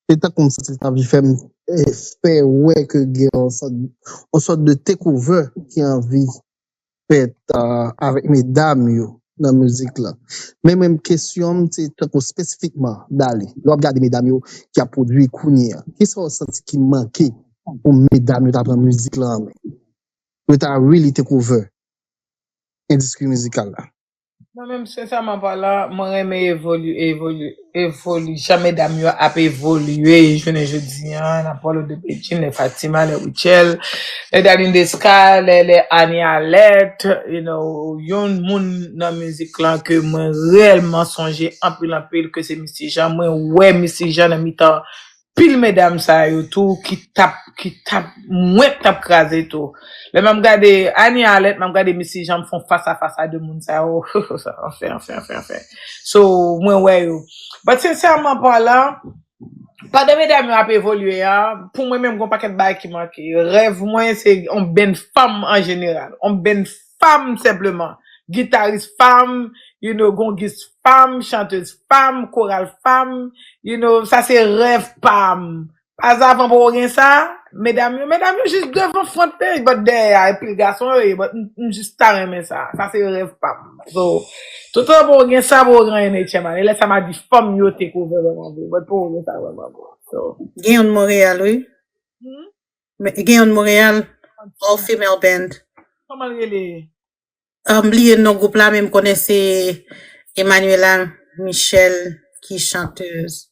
Se tankou m santi l t anvi fè m e, fè wè ke gen yon sòt, yon sòt de takeover ki anvi fèt uh, avèk medam yo nan mizik la. Men mwen kesyon m se tankou espesifikman Darly, lè w ap gade medam yo ki ap pwodui kounye a, kisa w santi ki manke pou medam yo ta pran mizik la an men, pou yo ta really take over endistri mizikal la? Mwen menm, sensèman palan, mwen renmen evolye, evolye, evolye, jan medam yo ap evolye jounen jodi an, n ap pale de Bedjine, lè Fatima, lè Rutshelle, lè Darline Desca, lè, lè Annie Alerte, you know, yon moun nan mizik lan ke mwen reyèlman sonje anpil, anpil, ke se Missy Jean. Mwen wè Missy Jean nan mitan pil medam sa yo tou ki t ap, ki t ap, mwen t ap kraze tou. Lè m ap gade Annie Alerte, m ap gade Missy Jean, m fè yon fas a fas a de moun sa yo. Anfen, anfen, anfen, anfen. So, mwen wè yo. But sensèman palan, pandan medam yo ap evolye a, pou mwen menm, gon pakèt bagay ki manke. Rèv mwen, se yon band fanm an jeneral. Yon band fanm senpleman. Gitaris fanm, you know, gon gis fanm, chantez fanm, koral fanm, you know, sa se rèv pa m. Pazavan pou w gen sa, medam yo, medam yo jis devan front page, but dèyè a, epi gason yo ye, but m, m jis ta renmen sa. Sa se rèv pa m. So, toutan pou w gen sa, pou w gen N H M A. E lè sa m a di fanm yo take over vrèman vre, but pou w gen sa vrèman vre. So. Gen yon Montréal, wi. Hmm? Men, gen yon Montréal, all female band. Kòman l rele? M bliye non gwoup la, men m konnen se Emmanuela Michel ki chantez.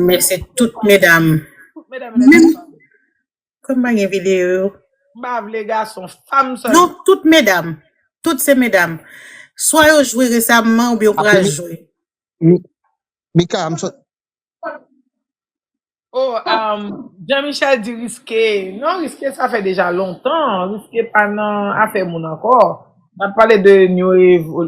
Men se tout medam. Menm kòm pa gen videyo yo. M pa vle gason, fanm sèlman. Non, tout medam. Tout se medam. Swa yo jwe resaman oubyen yo pral jwe. Mika, m sot. Oh, um, Jean Michel di riske. Non, riske sa fè deja lontan. Riske pa nan afè moun ankò. N ap pale de new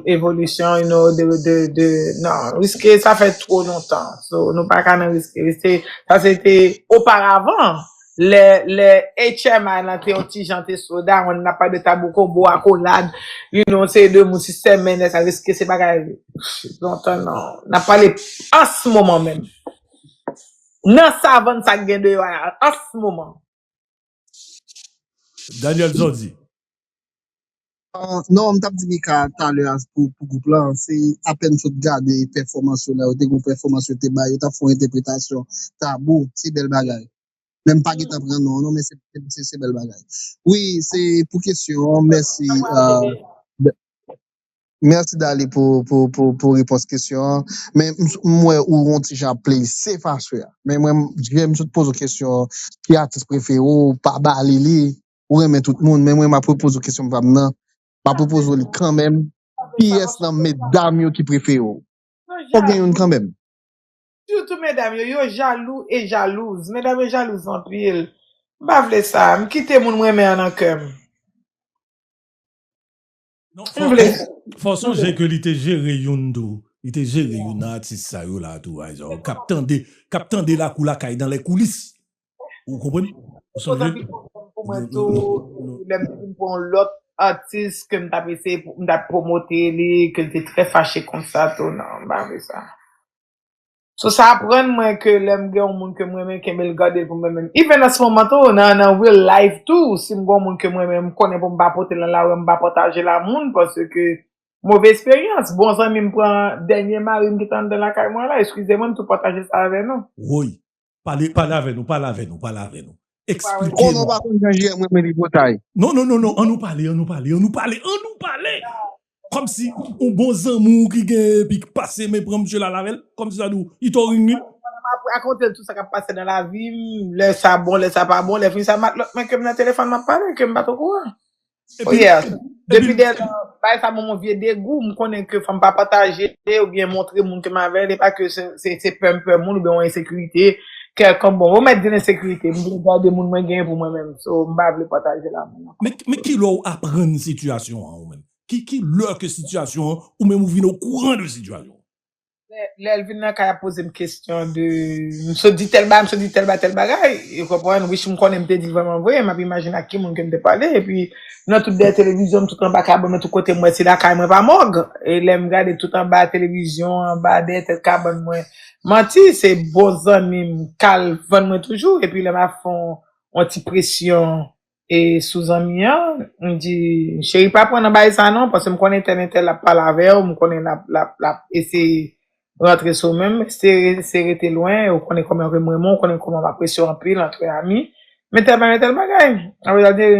evolution, you know, de, de, de, non, riske sa fè two lontan. So, nou pa ka nan riske. Riske, sa se te oparavan. Lè, lè H M I lan te yon ti jan te slow down, n ap pale de Tabou Combo, Akolad, you know, se de moun sistèm men sa riske se bagay lontan non. N ap pale an s moman menm. Nan savann sa k gen deyò a an s moman. Daniel Zodi. Uh, non, m t ap di Mika talè a pou, pou gwoup la, se apèn sot gade pèfòmans yo la, yo te gon pèfòmans yo te bay, yo t ap fè yon entèpretasyon Tabou, se bèl bagay. Men m pa gentan pran non, non, men se, se, se bèl bagay. Wi, se pou kesyon an, mèsi. Uh, mèsi Darly pou, pou, pou, pou repons kesyon an. Men m, m wè ou yon ti jan ap play se fache a. Men mwen, m, m sot poze w kesyon, ki atis prefere w, pa Darly li, ou renmen tout moun, men mwen m ap repoze w kesyon pa m nan. M ap repoze w li kanmenm. Kiyès nan medam yo ki prefere w? Fòk gen youn kanmenm. Sitou medam yo, yo jalou e jalouz. Medam yo jalouz anpil. M pa vle sa. M kite moun m renmen an nan kè m. Non, fò, fò sonje ke li te jere youn tou. Li te jere youn nan atis sa yo la tou, k ap tande, k ap tande lakou lakay nan lè koulis. Ou konprann? Ou sonje? Pou mwen tou, lè m fin pran lòt atis ke m t ap eseye, m t ap pwomote li, ke l te trè fache konsa tou, non, m pa vle sa. So, sa aprann mwen ke lè m gen yon moun ke m renmen, kenbe l, gade l pou mwen menm. Even an se moman tou, nan, nan real life tou, si m gen yon moun ke m renmen, m konnen pou m pa pote l nan lari, m pa pataje l a moun, paske move esperyans. Bon zanmi m pran dènye mari m ki te anndan lakay mwen la. Eskize mwen, m tou pataje sa avè nou. Woy, pale, pale avè nou, pale avè nou, pale avè nou. Eksplike nou. Konnen w pa konn jan J M renmen tripotay. Non, non, non, non, ann nou pale, ann nou pale, ann nou pale, ann nou pale. Kòmsi yon bon zanmi w ki gen epi k pase men pran misye la lavèl, kòmsi sa di w, li t ori n wi. M ap rakonte l tout sa k ap pase nan lavi m, lè sa bon, lè sa pa bon, lè fini sa m ak lòt mwen ke m nan telefòn m ap pale, ke m pa t okouran. Oh yeah. Depi dèlè, bagay sa ban m yon vye degou, m konnen ke fò m pa pataje oubyen montre moun ke m avè l, e pa ke se, se, se pè m pè moun oubyen yon ensekirite kèlkonk. Bon, ou mèt di l ensekirite, m vle gade moun mwen genyen pou mwen menm, so m pa vle pataje l ak moun ankò. Men, men kilè w aprann sitiyasyon an ou menm? Ki, ki lè ke sitiyasyon an, ou menm ou vin okouran de sitiyasyon an? Lè, lè l vin nan kay ap poze m kesyon de, m sot di tèl bagay, m sot di tèl bagay, tèl bagay, ou konprann, wi, si m konnen m te di l vrèman vre, m ap imajine ak ki moun ke m te pale, epi nan tout dèyè televizyon, m tout anba kabann mwen, tout kote m wè se lakay mwen pa mòg, e lè m gade tout anba televizyon, anba dèyè tèt kabann mwen, manti, se bon zanmi m k al vann mwen toujou, epi lè m ap fè yon, yon ti presyon, e sou zanmi an, m di, cheri pa pran nan bagay sa non, paske m konnen entèl entèl ap pale avè w, m konnen l ap, l ap, l ap eseye rantre sou men m, se, se rete lwen, ou konnen kòman m renmen w, ou konnen kòman m apresye w anpil, antre ami, men tèl bagay, men tèl bagay. Apre sa di,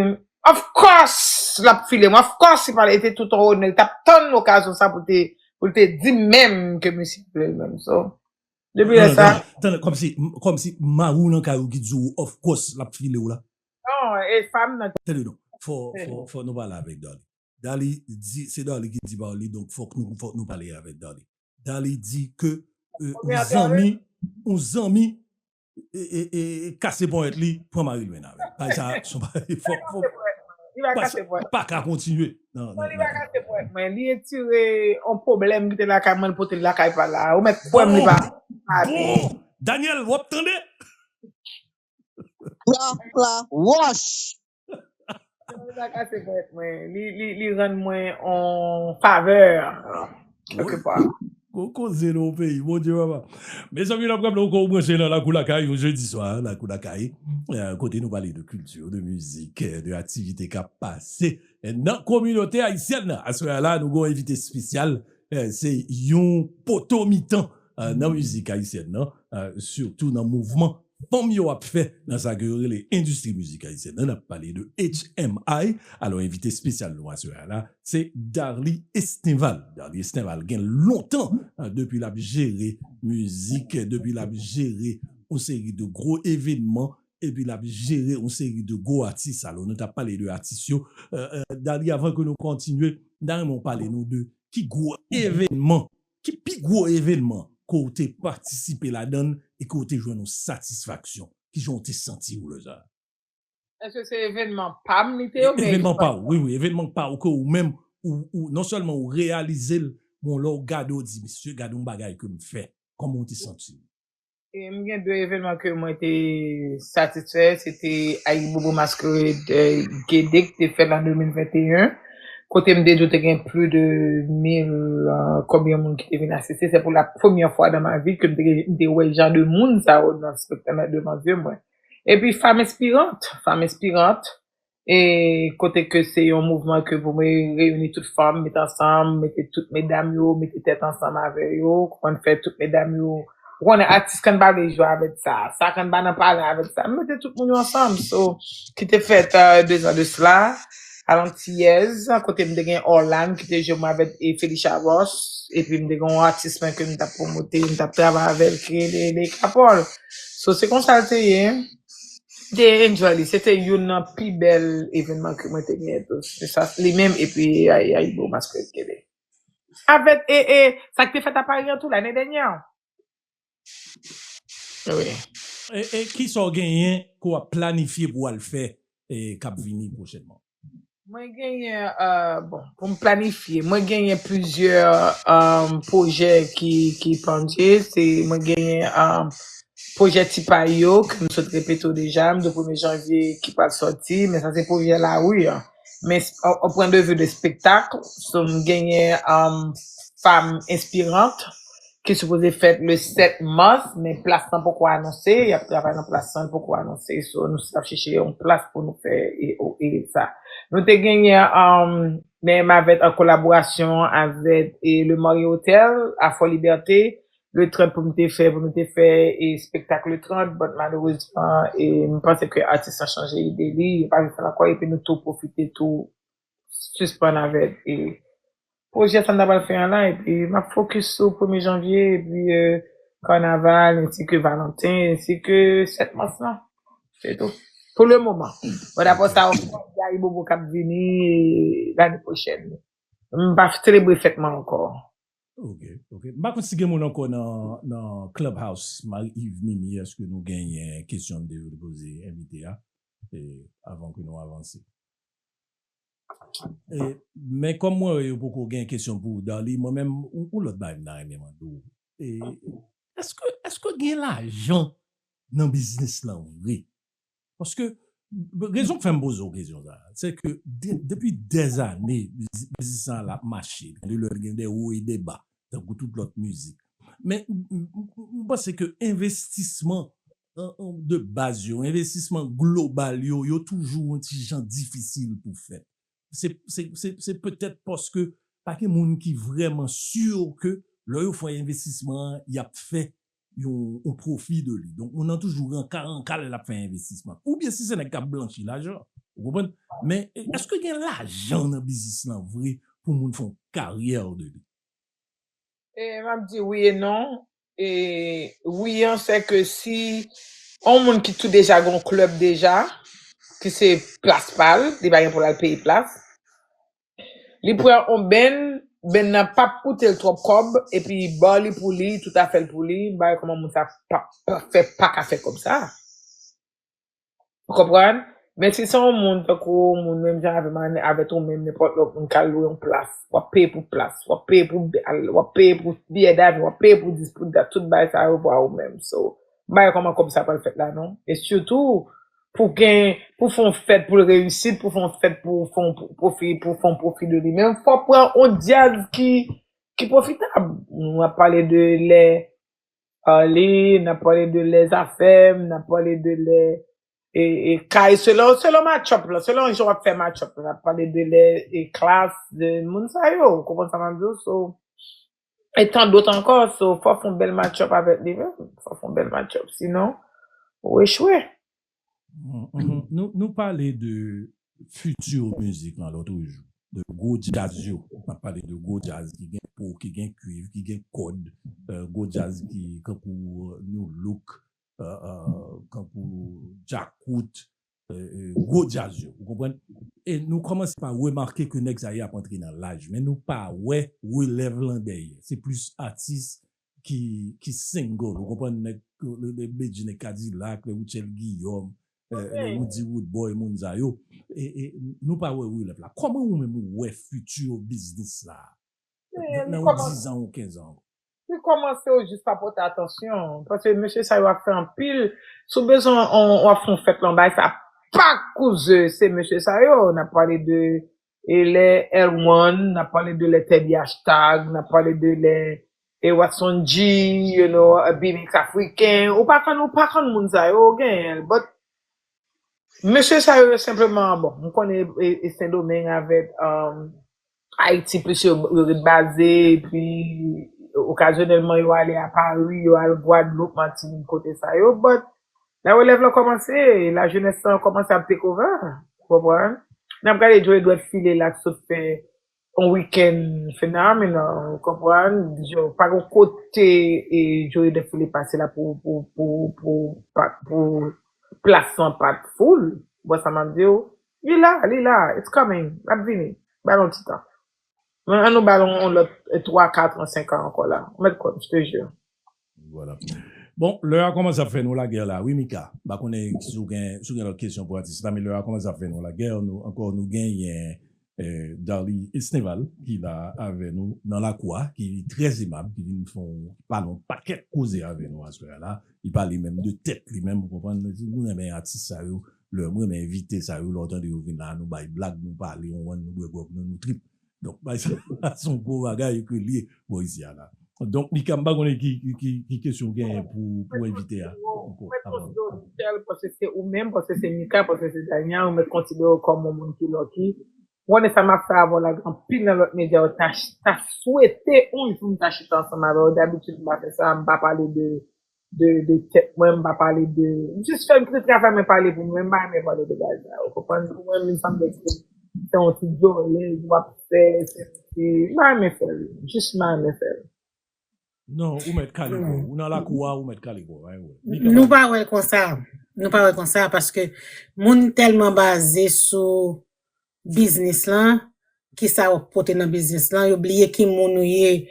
of course, l ap file m, of course, li pale, e te tout an onè, li t ap tann okazyon sa pou l te, pou l te di m menm ke misye vle l menm, so, depi lè sa. Tande, kòmsi, kòmsi mari w nan kay ou ki di w of course, l ap file w la. Non, e pa m nan. Tande non, fò, fò, fò nou pale avèk Darly. Darly di, se Darly ki di pawòl li, donk fòk nou, fòk nou pale avèk Darly. Darly di ke euh, yon zanmi, yon zanmi e, e, e, e kase ponyèt li, pran mari l mennen avè l. Bagay sa, se yon bagay, fòk, fòk, pa, pa ka kontinye. Non, non, li pa kase ponyèt mwen, li etire yon pwoblèm ki te lakay mwen, li pote l lakay pa la. Ou mèt kwè m, li pa. Bon, Daniel, w ap tande? Pla, pla, wòch! Li pa kase ponyèt mwen. Li, li, li rann mwen yon favè. Kèlkepa. Gwo koze nan yon peyi. Bondye papa. Mezanmi, n ap raple w ke w branche nan Lakou Lakay, yon jedi swa, Lakou Lakay, euh, kote nou pale de kilti, de mizik, euh, de aktivite k ap pase, euh, nan kominote ayisyèn nan. Aswè a la, nou gen yon envite espesyal, euh, se yon poto mitan, euh, nan mizik ayisyèn nan, euh, sitou nan mouvman fanm yo ap fè nan sa ke yo rele endistri mizik ayisyèn nan. N ap pale de H M I. Alò, envite espesyal nou aswè a la, se Darly Estinval. Darly Estinval gen lontan, ah, depi l ap jere mizik, depi l ap jere yon seri de gwo evènman, epi l ap jere yon seri de gwo atis. Alò, nou t ap pale de atis yo. Euh, euh, Darly, avan ke nou kontinye, m ta renmen w pale nou de ki gwo evènman, ki pi gwo evènman ke w te patisipe ladan l e ke w te jwenn yon satisfaksyon? Kijan w te santi w lè sa a? Èske se evènman pa m li te ye oubyen evènman pa w? Wi, wi, evènman pa w ke ou menm, ou, ou, non sèlman ou reyalize l, men lè w gade w di, mesye, gade yon bagay ke m fè. Kòman w te santi w? E m gen de evènman ke mwen te satisfè, se te Ayibobo Masquerade, euh, Gede ki te fèt an de mil venteyen, kote m te di w te gen plis de mil, euh, konbyen moun ki te vin asiste. Se pou la premyè fwa dan ma vi ke m te, m te wè jan de moun sa yo nan spektak nan devan zye mwen. Epi Fanm Enspirant, Fanm Enspirant, e kote ke se yon mouvman ke pou mwen reyini tout fanm, mete ansanm, mete tout medam yo, mete tèt ansanm avè yo, konn fè tout medam yo, ou konnen atis kann pa vle jwe avèk sa, sa kann pa nan pale avèk sa, mete tout moun yo ansanm, so, ki te fèt, euh, de zan de sila, a Lantiyèz, kote m te gen Orlan ki te jwe mwen avèk, e, Felicia Ross, epi m te gen yon atis mwen ke m t ap pwomote, m t ap travay avè l, ki rele Leka Paul. So, se konsa l te ye. M te enjoy li. Se te youn nan pi bèl evènman ke mwen te genyen tou. Se sa, li menm epi Ayibobo Masquerade Gede. Avèk, e, e, sa k te fèt a Pari an tou, lane dènyè an. Wi. E, e kisa w genyen ke w ap planifye pou w al fè, e, k ap vini pwochènman? Mwen genyen, euh, bon, pou m planifye, mwen genyen plizyè, euh, pwojè ki, ki pandye. Se, mwen genyen, euh, pwojè Ti Pay yo, ke m sot repete w deja, m di w premye janvye ki pral sòti, men sa se pwojè lari an. Men, au, au point de vue de spektak, so, m genyen, euh, Fanm Enspirant, ki sipoze fèt le sèt mas, men plas lan poko anonse, y ap travay nan plas lan, li poko anonse, so nou ap chèche yon plas pou nou fè e, o, e sa. Nou te genyen, um, Men m avèk an kolaborasyon avèk e, Le Marriott Hotel a Fort Liberté, le trant pou m te fè, pou m te fè e, spektak le trant, but malerezman, e, m panse ke atis lan chanje ide li, li pa vle fè l ankò, epi nou tou pwofite tou sispann avèk e, pwojè sa n ta pral fè an la, epi m ap fokis sou premye janvye, epi e, kanaval, ensi ke Valanten, ensi ke sèt mas lan. Se tou. Pou le moman. Bon, dapre sa, y a Ibobo k ap vini e, lane pwochèn. M pa selebre fèt mwen ankò. Ok, ok. M pa konn si gen moun ankò nan, nan Clubhouse, Marie Yves, Mimi, èske nou genyen kesyon de, de poze envite a e, avan ke nou avanse? E, men kòm mwen wè yo poko gen kesyon pou Darly, mwen menm, yon, yon lòt bagay m ta renmen mande w. E, èske, èske gen lajan nan biznis lan vre? Paske, rezon k fè m poze w kesyon sa, se ke de, depi dèzane, biznis lan ap mache, gen de lè gen de wo e de ba, tankou tout lòt mizik. Men, m panse ke envestisman de baz yo, envestisman global yo, yo toujou yon ti jan difisil pou fèt. Se, se, se, se petèt paske pa gen moun ki vrèman si ke lè yo fè envestisman an, y ap fè yon, yon pwofi de li. Donk, moun nan toujou ranka, ranka lè l ap fè envestisman. Oubyen si se nèg k ap blanchi lajan. Ou konprann? Men, èske gen lajan nan biznis lan vre pou moun fè yon karyè de li? E, m ap di wi e non. E, wi an, se ke si yon moun ki tou deja gen yon klèb deja, ki se plas pa l, li pa gen pou l al peye plas. Li pran yon benn, benn nan p ap koute l twòp kòb, epi ba li pou li, tout afè l pou li, m pa wè kòman moun sa pa, pa, fè, pa ka fè kòb sa. Ou konprann? Men si se yon moun tankou yon moun menm jan avè m, avèk ou menm, nenpòt lòt moun k al lwe yon plas, w ap peye pou plas, w ap peye pou, w ap peye pou biyè davyon, w ap peye pou dis, pou dat, tout bagay sa yo pou ou menm. So, m pa wè kòman kòb sa pral fèt la non. E sitou, pou gen, pou fè yon fèt pou l reyisit, pou fè yon fèt pou fè yon pwofi, pou fè yon pwofi de li menm, fò pran yon djaz ki, ki pwofitab. Nou ap pale de lè Arly, n ap pale de lè Zafèm, n ap pale de lè e, e, kay, selon, selon match-up la, selon jan w ap fè match-up la, n ap pale de lè e, Klass, de moun sa yo, ou konprann sa m ap di w, so, e tan dòt ankò, so, fò w fè yon bèl match-up avèk li menm, fò w fè yon bèl match-up, sinon, ou echwe. Nou, nou pale de fiti mizik lan lòt jou, de gwo djaz yo. N ap pale de gwo djaz ki gen po, ki gen kwiv, ki gen kòd, gwo djaz ki kankou Nu Look, kankou Djakout, gwo djaz yo, ou konprann? E nou kòmanse pa remake ke nèg sa yo ap antre nan laj, men nou pa wè relèv lan dèyè. Se plis atis ki, ki single, ou konprann? Nèg, le, le Bedjine Kadilak, le Rutshelle Guillaume, le Roody Roodboy, moun sa yo. E, e nou pa wè relèv la. Kòman ou menm ou wè fiti biznis la? Nan yon dizan ou kenzan ankò. Li kòmanse, ou jis pa pote atansyon. Paske mesye sa yo ap fè anpil. Si w bezwen w ap fè yon fèt lan bay sa, pa kouze se mesye sa yo. N ap pale de e lè L one, n ap pale de lè Teddy Hashtag, n ap pale de lè e Watson G, you know, B M X Afriken. Ou pa konn, ou pa konn moun sa yo, ou genyen l. But mesye sa yo, yo senpleman, bon, m konnen e, e Sendomeng avèk um, Ayiti plis yo, yo ret baze, epi okazyonèlman yo ale a Paris, yo al Gwadloup, Matinik, kote sa yo, but la relèv lan kòmanse, lajenès lan kòmanse ap take over, ou konprann? N ap gade Joe Edward File la ki sot fè yon weekend phenomenal, ou konprann? Yo, pa gen kote e Joe Edward File pase la pou, pou, pou, pou, pa- pou plas lan pa t full, ou wè sa m ap di w? Li la, li la, it's coming, l ap vini. Ba l yon ti tan. Men an nou ba l yon lòt twa, kat an, senk an ankò la. Ou mèt kwè m, je te jure. Voilà. Bon, lè a kòmanse ap fè nou lagè la, wi, Mika. M pa konnen si w gen, si w gen lòt kesyon pou atis la, men lè a kòmanse ap fè nou lagè, nou, ankò, nou genyen eh, Darly Esneval, ki la avè nou nan lakou a, ki trè emab, ki vin fè yon, pale yon pakèt koze avè nou aswè a la. Li pale menm de tèt li menm, ou konprann? Nou renmen atis sa yo, lè, mwen renmen envite sa yo, lè w tande yo vin la, nou bay blag, nou pale, ou konprann, nou bwè gwòg nou, nou trip. Donk, bay sa, se yon gwo bagay ke l ye bò isi a la. Donk, Mika, m pa konnen ki, ki, ki, ki kesyon w genyen pou, pou envite a. Ankò, avan. Paske se ou menm, paske se Mika, paske se Dania, ou mèt konsidere w kòm yon moun ki lucky. Konnen sa m ap fè avè w la, gen anpil nan lòt medya yo ta, ta swete yon jou m ta chita ansanm avè w. Dabitid, m pa fè sa, m pa pale de, de, de tèt mwen, m pa pale de, jis fè m kite travay mwen pale pou mwen, m pa renmen pale de bagay sa yo, konprann? Pou mwen, menm sa m vle di, se yon ti djòlè, w ap fè, se, se, m pa renmen fè l, jis m pa renmen fè l. Non, ou mèt kale kò w. Ou nan lakou a, ou mèt kale kò w. Nou pa wè l konsa. Nou pa wè l konsa paske moun tèlman baze sou biznis lan, ki sa w ap pote nan biznis lan, yo bliye ki moun ou ye.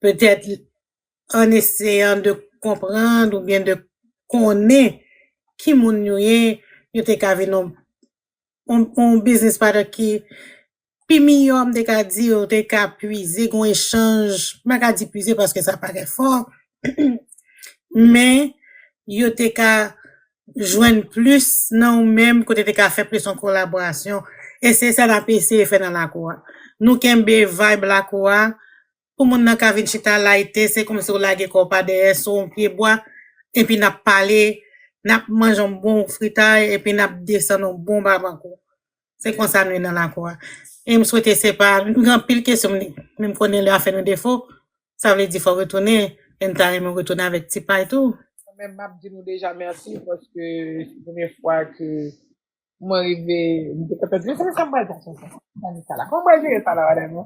Petèt, an eseyan de konprann oubyen de konnen ki moun yo ye, yo te ka vin yon, yon, yon biznis padan ki pi miyò, m te ka di, yo te ka pwize, gen yon echanj, m pa ka di pwize paske sa parèt fò, men yo te ka jwenn plis nan ou menm, kote te ka fè plis yon kolaborasyon. E se sa n ap eseye fè nan lakou a. Nou kenbe vibe lakou a. Pou moun nan ka vin chita layite, se kòmsi w lage kò w pa dèyè, sou yon pye bwa, epi n ap pale, n ap manje yon bon fritay, epi n ap desann yon bon babankou. Se konsa nou ye nan lakou a. E m swete se pa, m gen anpil kesyon, m, men m konnen lè a fè nou defo, sa vle di fò retounen, e m ta renmen retounen avèk ti pay tou. Mwen menm, m ap di nou deja mèsi, paske se premye fwa ke mwen rive, m te kontan di, "Mezanmi, sa m pral di a Chanson? Sa m pral di sa la? Kòman m pral jere sa la, madanm nan?"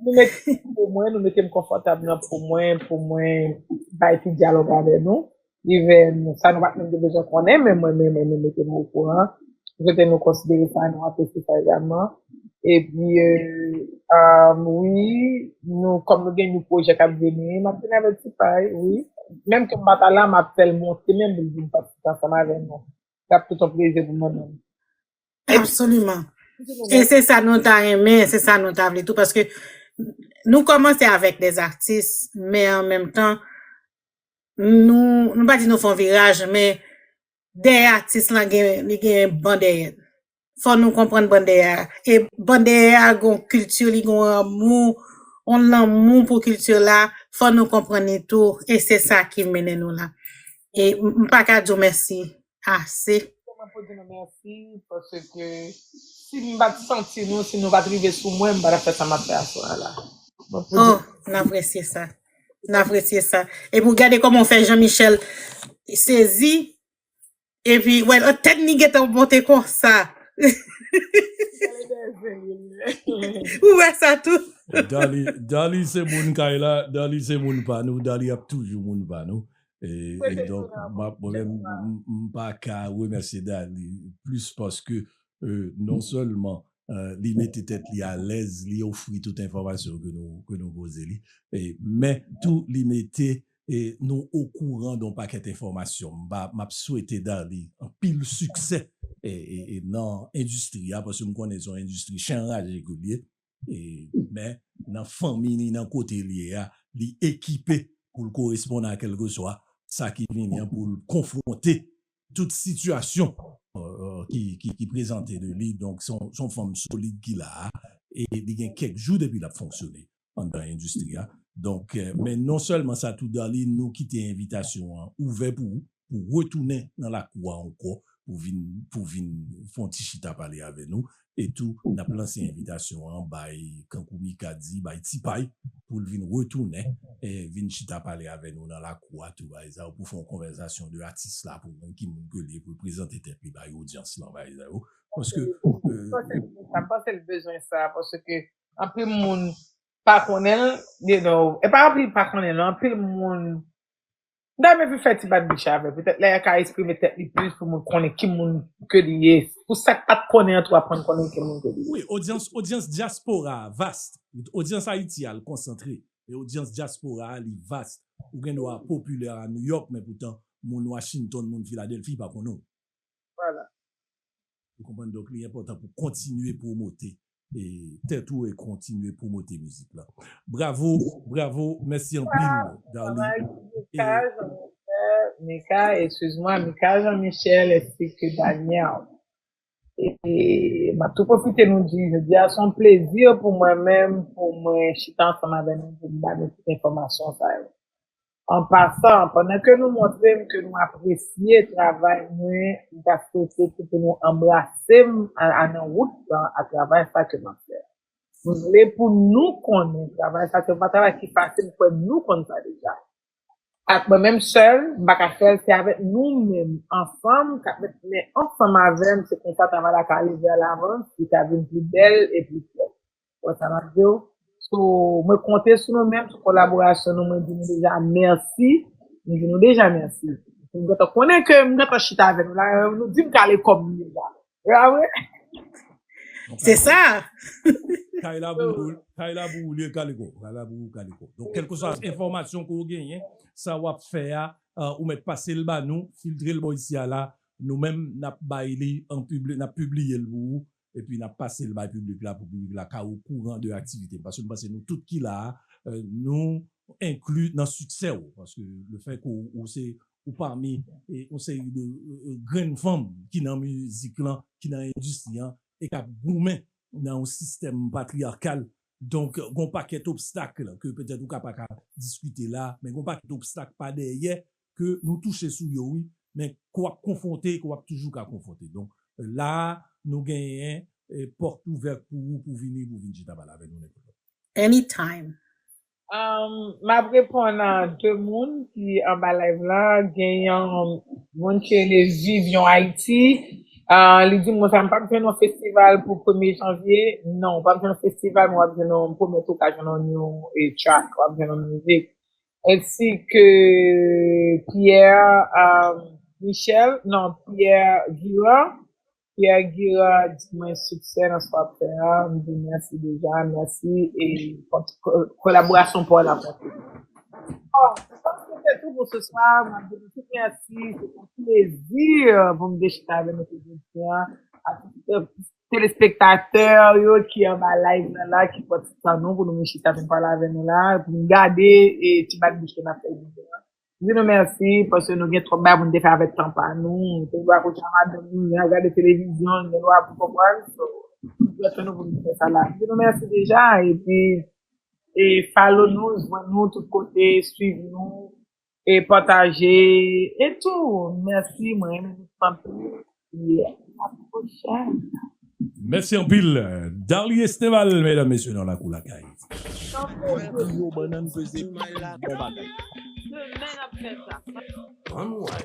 Nou mete m pou mwen, nou mete m konfòtab nan pou mwen, pou mwen bay ti dyalòg avè nou. Even sa nou pa t menm te bezwen konnen, men mwen menm, mwen menm mete m okouran. Kote nou konsidere sa, nou apresye sa egalman. Epi, euh, um, wi, nou, kòm nou gen yon pwojè k ap vini, m ap vin avèk ti pay, wi. Menm ke m pa ta la, m ap fè l monte, menm pou l vin patisipe ansanm avè nou. L ap tout yon plezi pou mwen menm. Absoliman. E se sa nou ta renmen, se sa nou ta vle tou, paske nou kòmanse avèk de atis, men an menm tan, nou, nou pa di nou fè yon viraj, men dèyè atis lan gen, li gen ban dèyè. Fò nou konprann ban dèyè a. E ban dèyè a gon kilti, li gon lanmou, yon lanmou pou kilti la, fò nou konprann li tou, e se sa ki mennen nou la. E m, m pa ka di w mèsi ase. Mwen pou di nou mèsi, paske si m pa t santi nou, si nou pa t rive sou mwen, m pa t ap fè sa m ap fè aswè a la. Mwen pou di Oh, n apresye sa. N apresye sa. Epi w gade kòman w fè Jean Michel sezi, epi, wè, tèt li gentan monte konsa. Ou wè sa tou? Darly, Darly se moun kay la, Darly se moun pa nou, Darly ap toujou moun pa nou. E, e donk, m ap, mwen menm, m, m pa ka remèsye Darly plis paske, euh, non sèlman, euh, li mete tèt li alèz, li ofri tout enfòmasyon ke nou, ke nou poze li. E, men tou, li mete, e, nou okouran de yon pakèt enfòmasyon. M pa, m ap swete Darly anpil siksè, e, e, e nan endistri a, paske m konnen se yon endistri chen raje ke l ye. E, men nan fanmi li, nan kote li ye a, li ekipe pou l koresponn a kèlkeswa sa ki vini an, pou l konfwonte tout sitiyasyon, euh, euh, ki, ki, ki prezante de li. Donk, se yon, se yon fanm solid ki la a, e li gen kèk jou depi l ap fonksyone anndan endistri a. Donk, euh, men non sèlman sa, tou Darly, nou kite envitasyon an ouvè pou ou, pou retounen nan lakou a ankò, pou vin, pou vin fè yon ti chita pale avè nou. E tou, n ap lanse envitasyon an bay, kankou Mika di, bay Ti Pay, pou l vin retounen, e vin chita pale avè nou nan lakou a, tou, bay sa, pou fè yon konvèsasyon de atis la, pou konn ki moun ke li ye, pou l prezante tèt li bay odyans lan, bay sa yo. Paske, euh, m panse l bezwen sa, paske anpil moun pa konnen l, you know, e pa anpil pa konnen l, anpil moun M ta renmen vin fè ti badbich avè l. Petèt lè a ka eksprime tèt li plis pou moun konnen ki moun ke li ye. Pou sa k pa t konnen an tou aprann konnen ki moun ke li ye. Wi, odyans, odyans dyaspora a vast. Odyans Ayiti a l konsantre. Men odyans dyaspora a li vast. Ou gen dwa popilè a New York, men poutan moun Washington, moun Philadelphie pa konnen w. Vwala. Ou konprann? Donk, li enpòtan pou kontinye pwomote, e, tèt ou e kontinye pwomote mizik la. Bravo, bravo, mèsi anpil, Darly. Travay Mika, e Jean-Michel, Mika, excuse-moi, Mika Jean-Michel, ensi ke Daniel. E, e m ap tou pwofite nou di, jodi a, se yon plezi pou mwen menm, pou mwen chita ansanm avè nou, pou m ba nou tout enfòmasyon sa yo. An pasan, pandan ke nou montre m ke nou apresye travay mwen, m ta swete ke pou nou anbrase m a, a nan wout lan, a travay sa ke m ap fè. M vle pou nou konnen travay sa, se pa travay ki fasil, m kwè nou konn sa deja. Ak mwen menm sèl, m pa ka fè l, se avèk nou menm, ansanm, k ap met men ansanm avè m, se konsa travay la ka ale vè lavan, li ka vin pi bèl e pi fè. Wè sa m ap di w? So, mwen konte sou nou menm, sou kolaborasyon nou, mwen di nou deja mèsi, mwen di nou deja mèsi. M gentan konnen ke m gentan chita avè nou la, nou di m kale kòb nou deja. Vre, vre? Se sa. Kay la pou ou, kay la pou ou, li kale kò, kay la pou ou, kale kò. Donk, kèlkeswa enfòmasyon ke w genyen, sa w ap fè a, uh, ou mèt pase l ba nou, filtre l bò isi a la, nou menm, n ap bay li an piblik, n ap pibliye l pou ou, epi n ap pase l bay piblik la, pou piblik la ka okouran de aktivite m. Paske m panse nou tout ki la a, uh, nou enkli nan siksè w. Paske lefètke ou, ou se ou pami e, yon seri de e, e, grenn fanm ki nan mizik lan, ki nan endistri an, e k ap goumen nan yon sistèm patriyakal. Donk, gon pakèt obstak ke petèt ou ka pa ka diskite la, men gon pakèt obstak pa dèyè ke nou touche sou yo, wi, men ke w ap konfwonte, ke w ap toujou ka konfwonte. Donk, la, nou genyen e, pòt ouvè pou ou, pou vini, pou vin chita pale avè nou nenpòt lè. Anytime. Um, m ap reponn a de moun ki anba live la. Gen yon moun ki rele Viv yon Ayiti. Uh, li di m konsa, m p ap jwenn yon festival pou premye janvye. Non, w p ap jwenn yon festival, men w ap jwenn yon, m pwomèt ou ka jwenn yon new e, track, w ap jwenn yon mizik. Ensi ke Pierre uh, Michel, non, Pierre Girard. Pierre Girard di mwen siksè nan sa w ap fè a. M di mèsi deja, mèsi e kolaborasyon pa w la konte. Bon, m panse se tou pou se swa. M ap di nou tout mèsi. Se yon plezi pou m te chita avè nou jodi a. A tout telespektatè yo ki anba live nan la, ki pran ti tan nou pou nou vin chita pou n pale avè nou la, pou n gade e ti bat bouch ke n ap fè jodi a. Di nou mèsi paske nou gen twòp bagay pou nou te fè avèk tan pa nou. Nou te dwe al kouche ak madanm nou, nou al gade televizyon, nou gen dwa pou konprann. So, nou dwe fè nou pou nou fè sa la. Di nou mèsi deja, epi e follow nou, jwenn nou tout kote, swiv nou, e pataje, e tou. Mèsi, mwen renmen nou anpil. Yeah. A la pwochèn. Mèsi anpil. Darly Esteval, medam, mesye, nan lakou lakay. Yo bannann peze bon bagay. Demen n ap fè sa. Ann wè.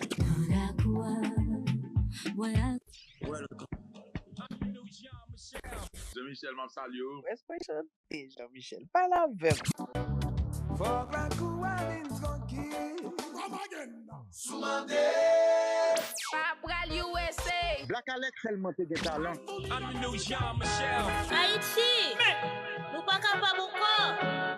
Jean Michel, m ap salye w. Respè chante Jean Michel. Pale avè m. Fòk lakou a vin trankil. Pa pral U S A. Black Alex tèlman te gen talan. Ayiti! Nou pa kapab ankò!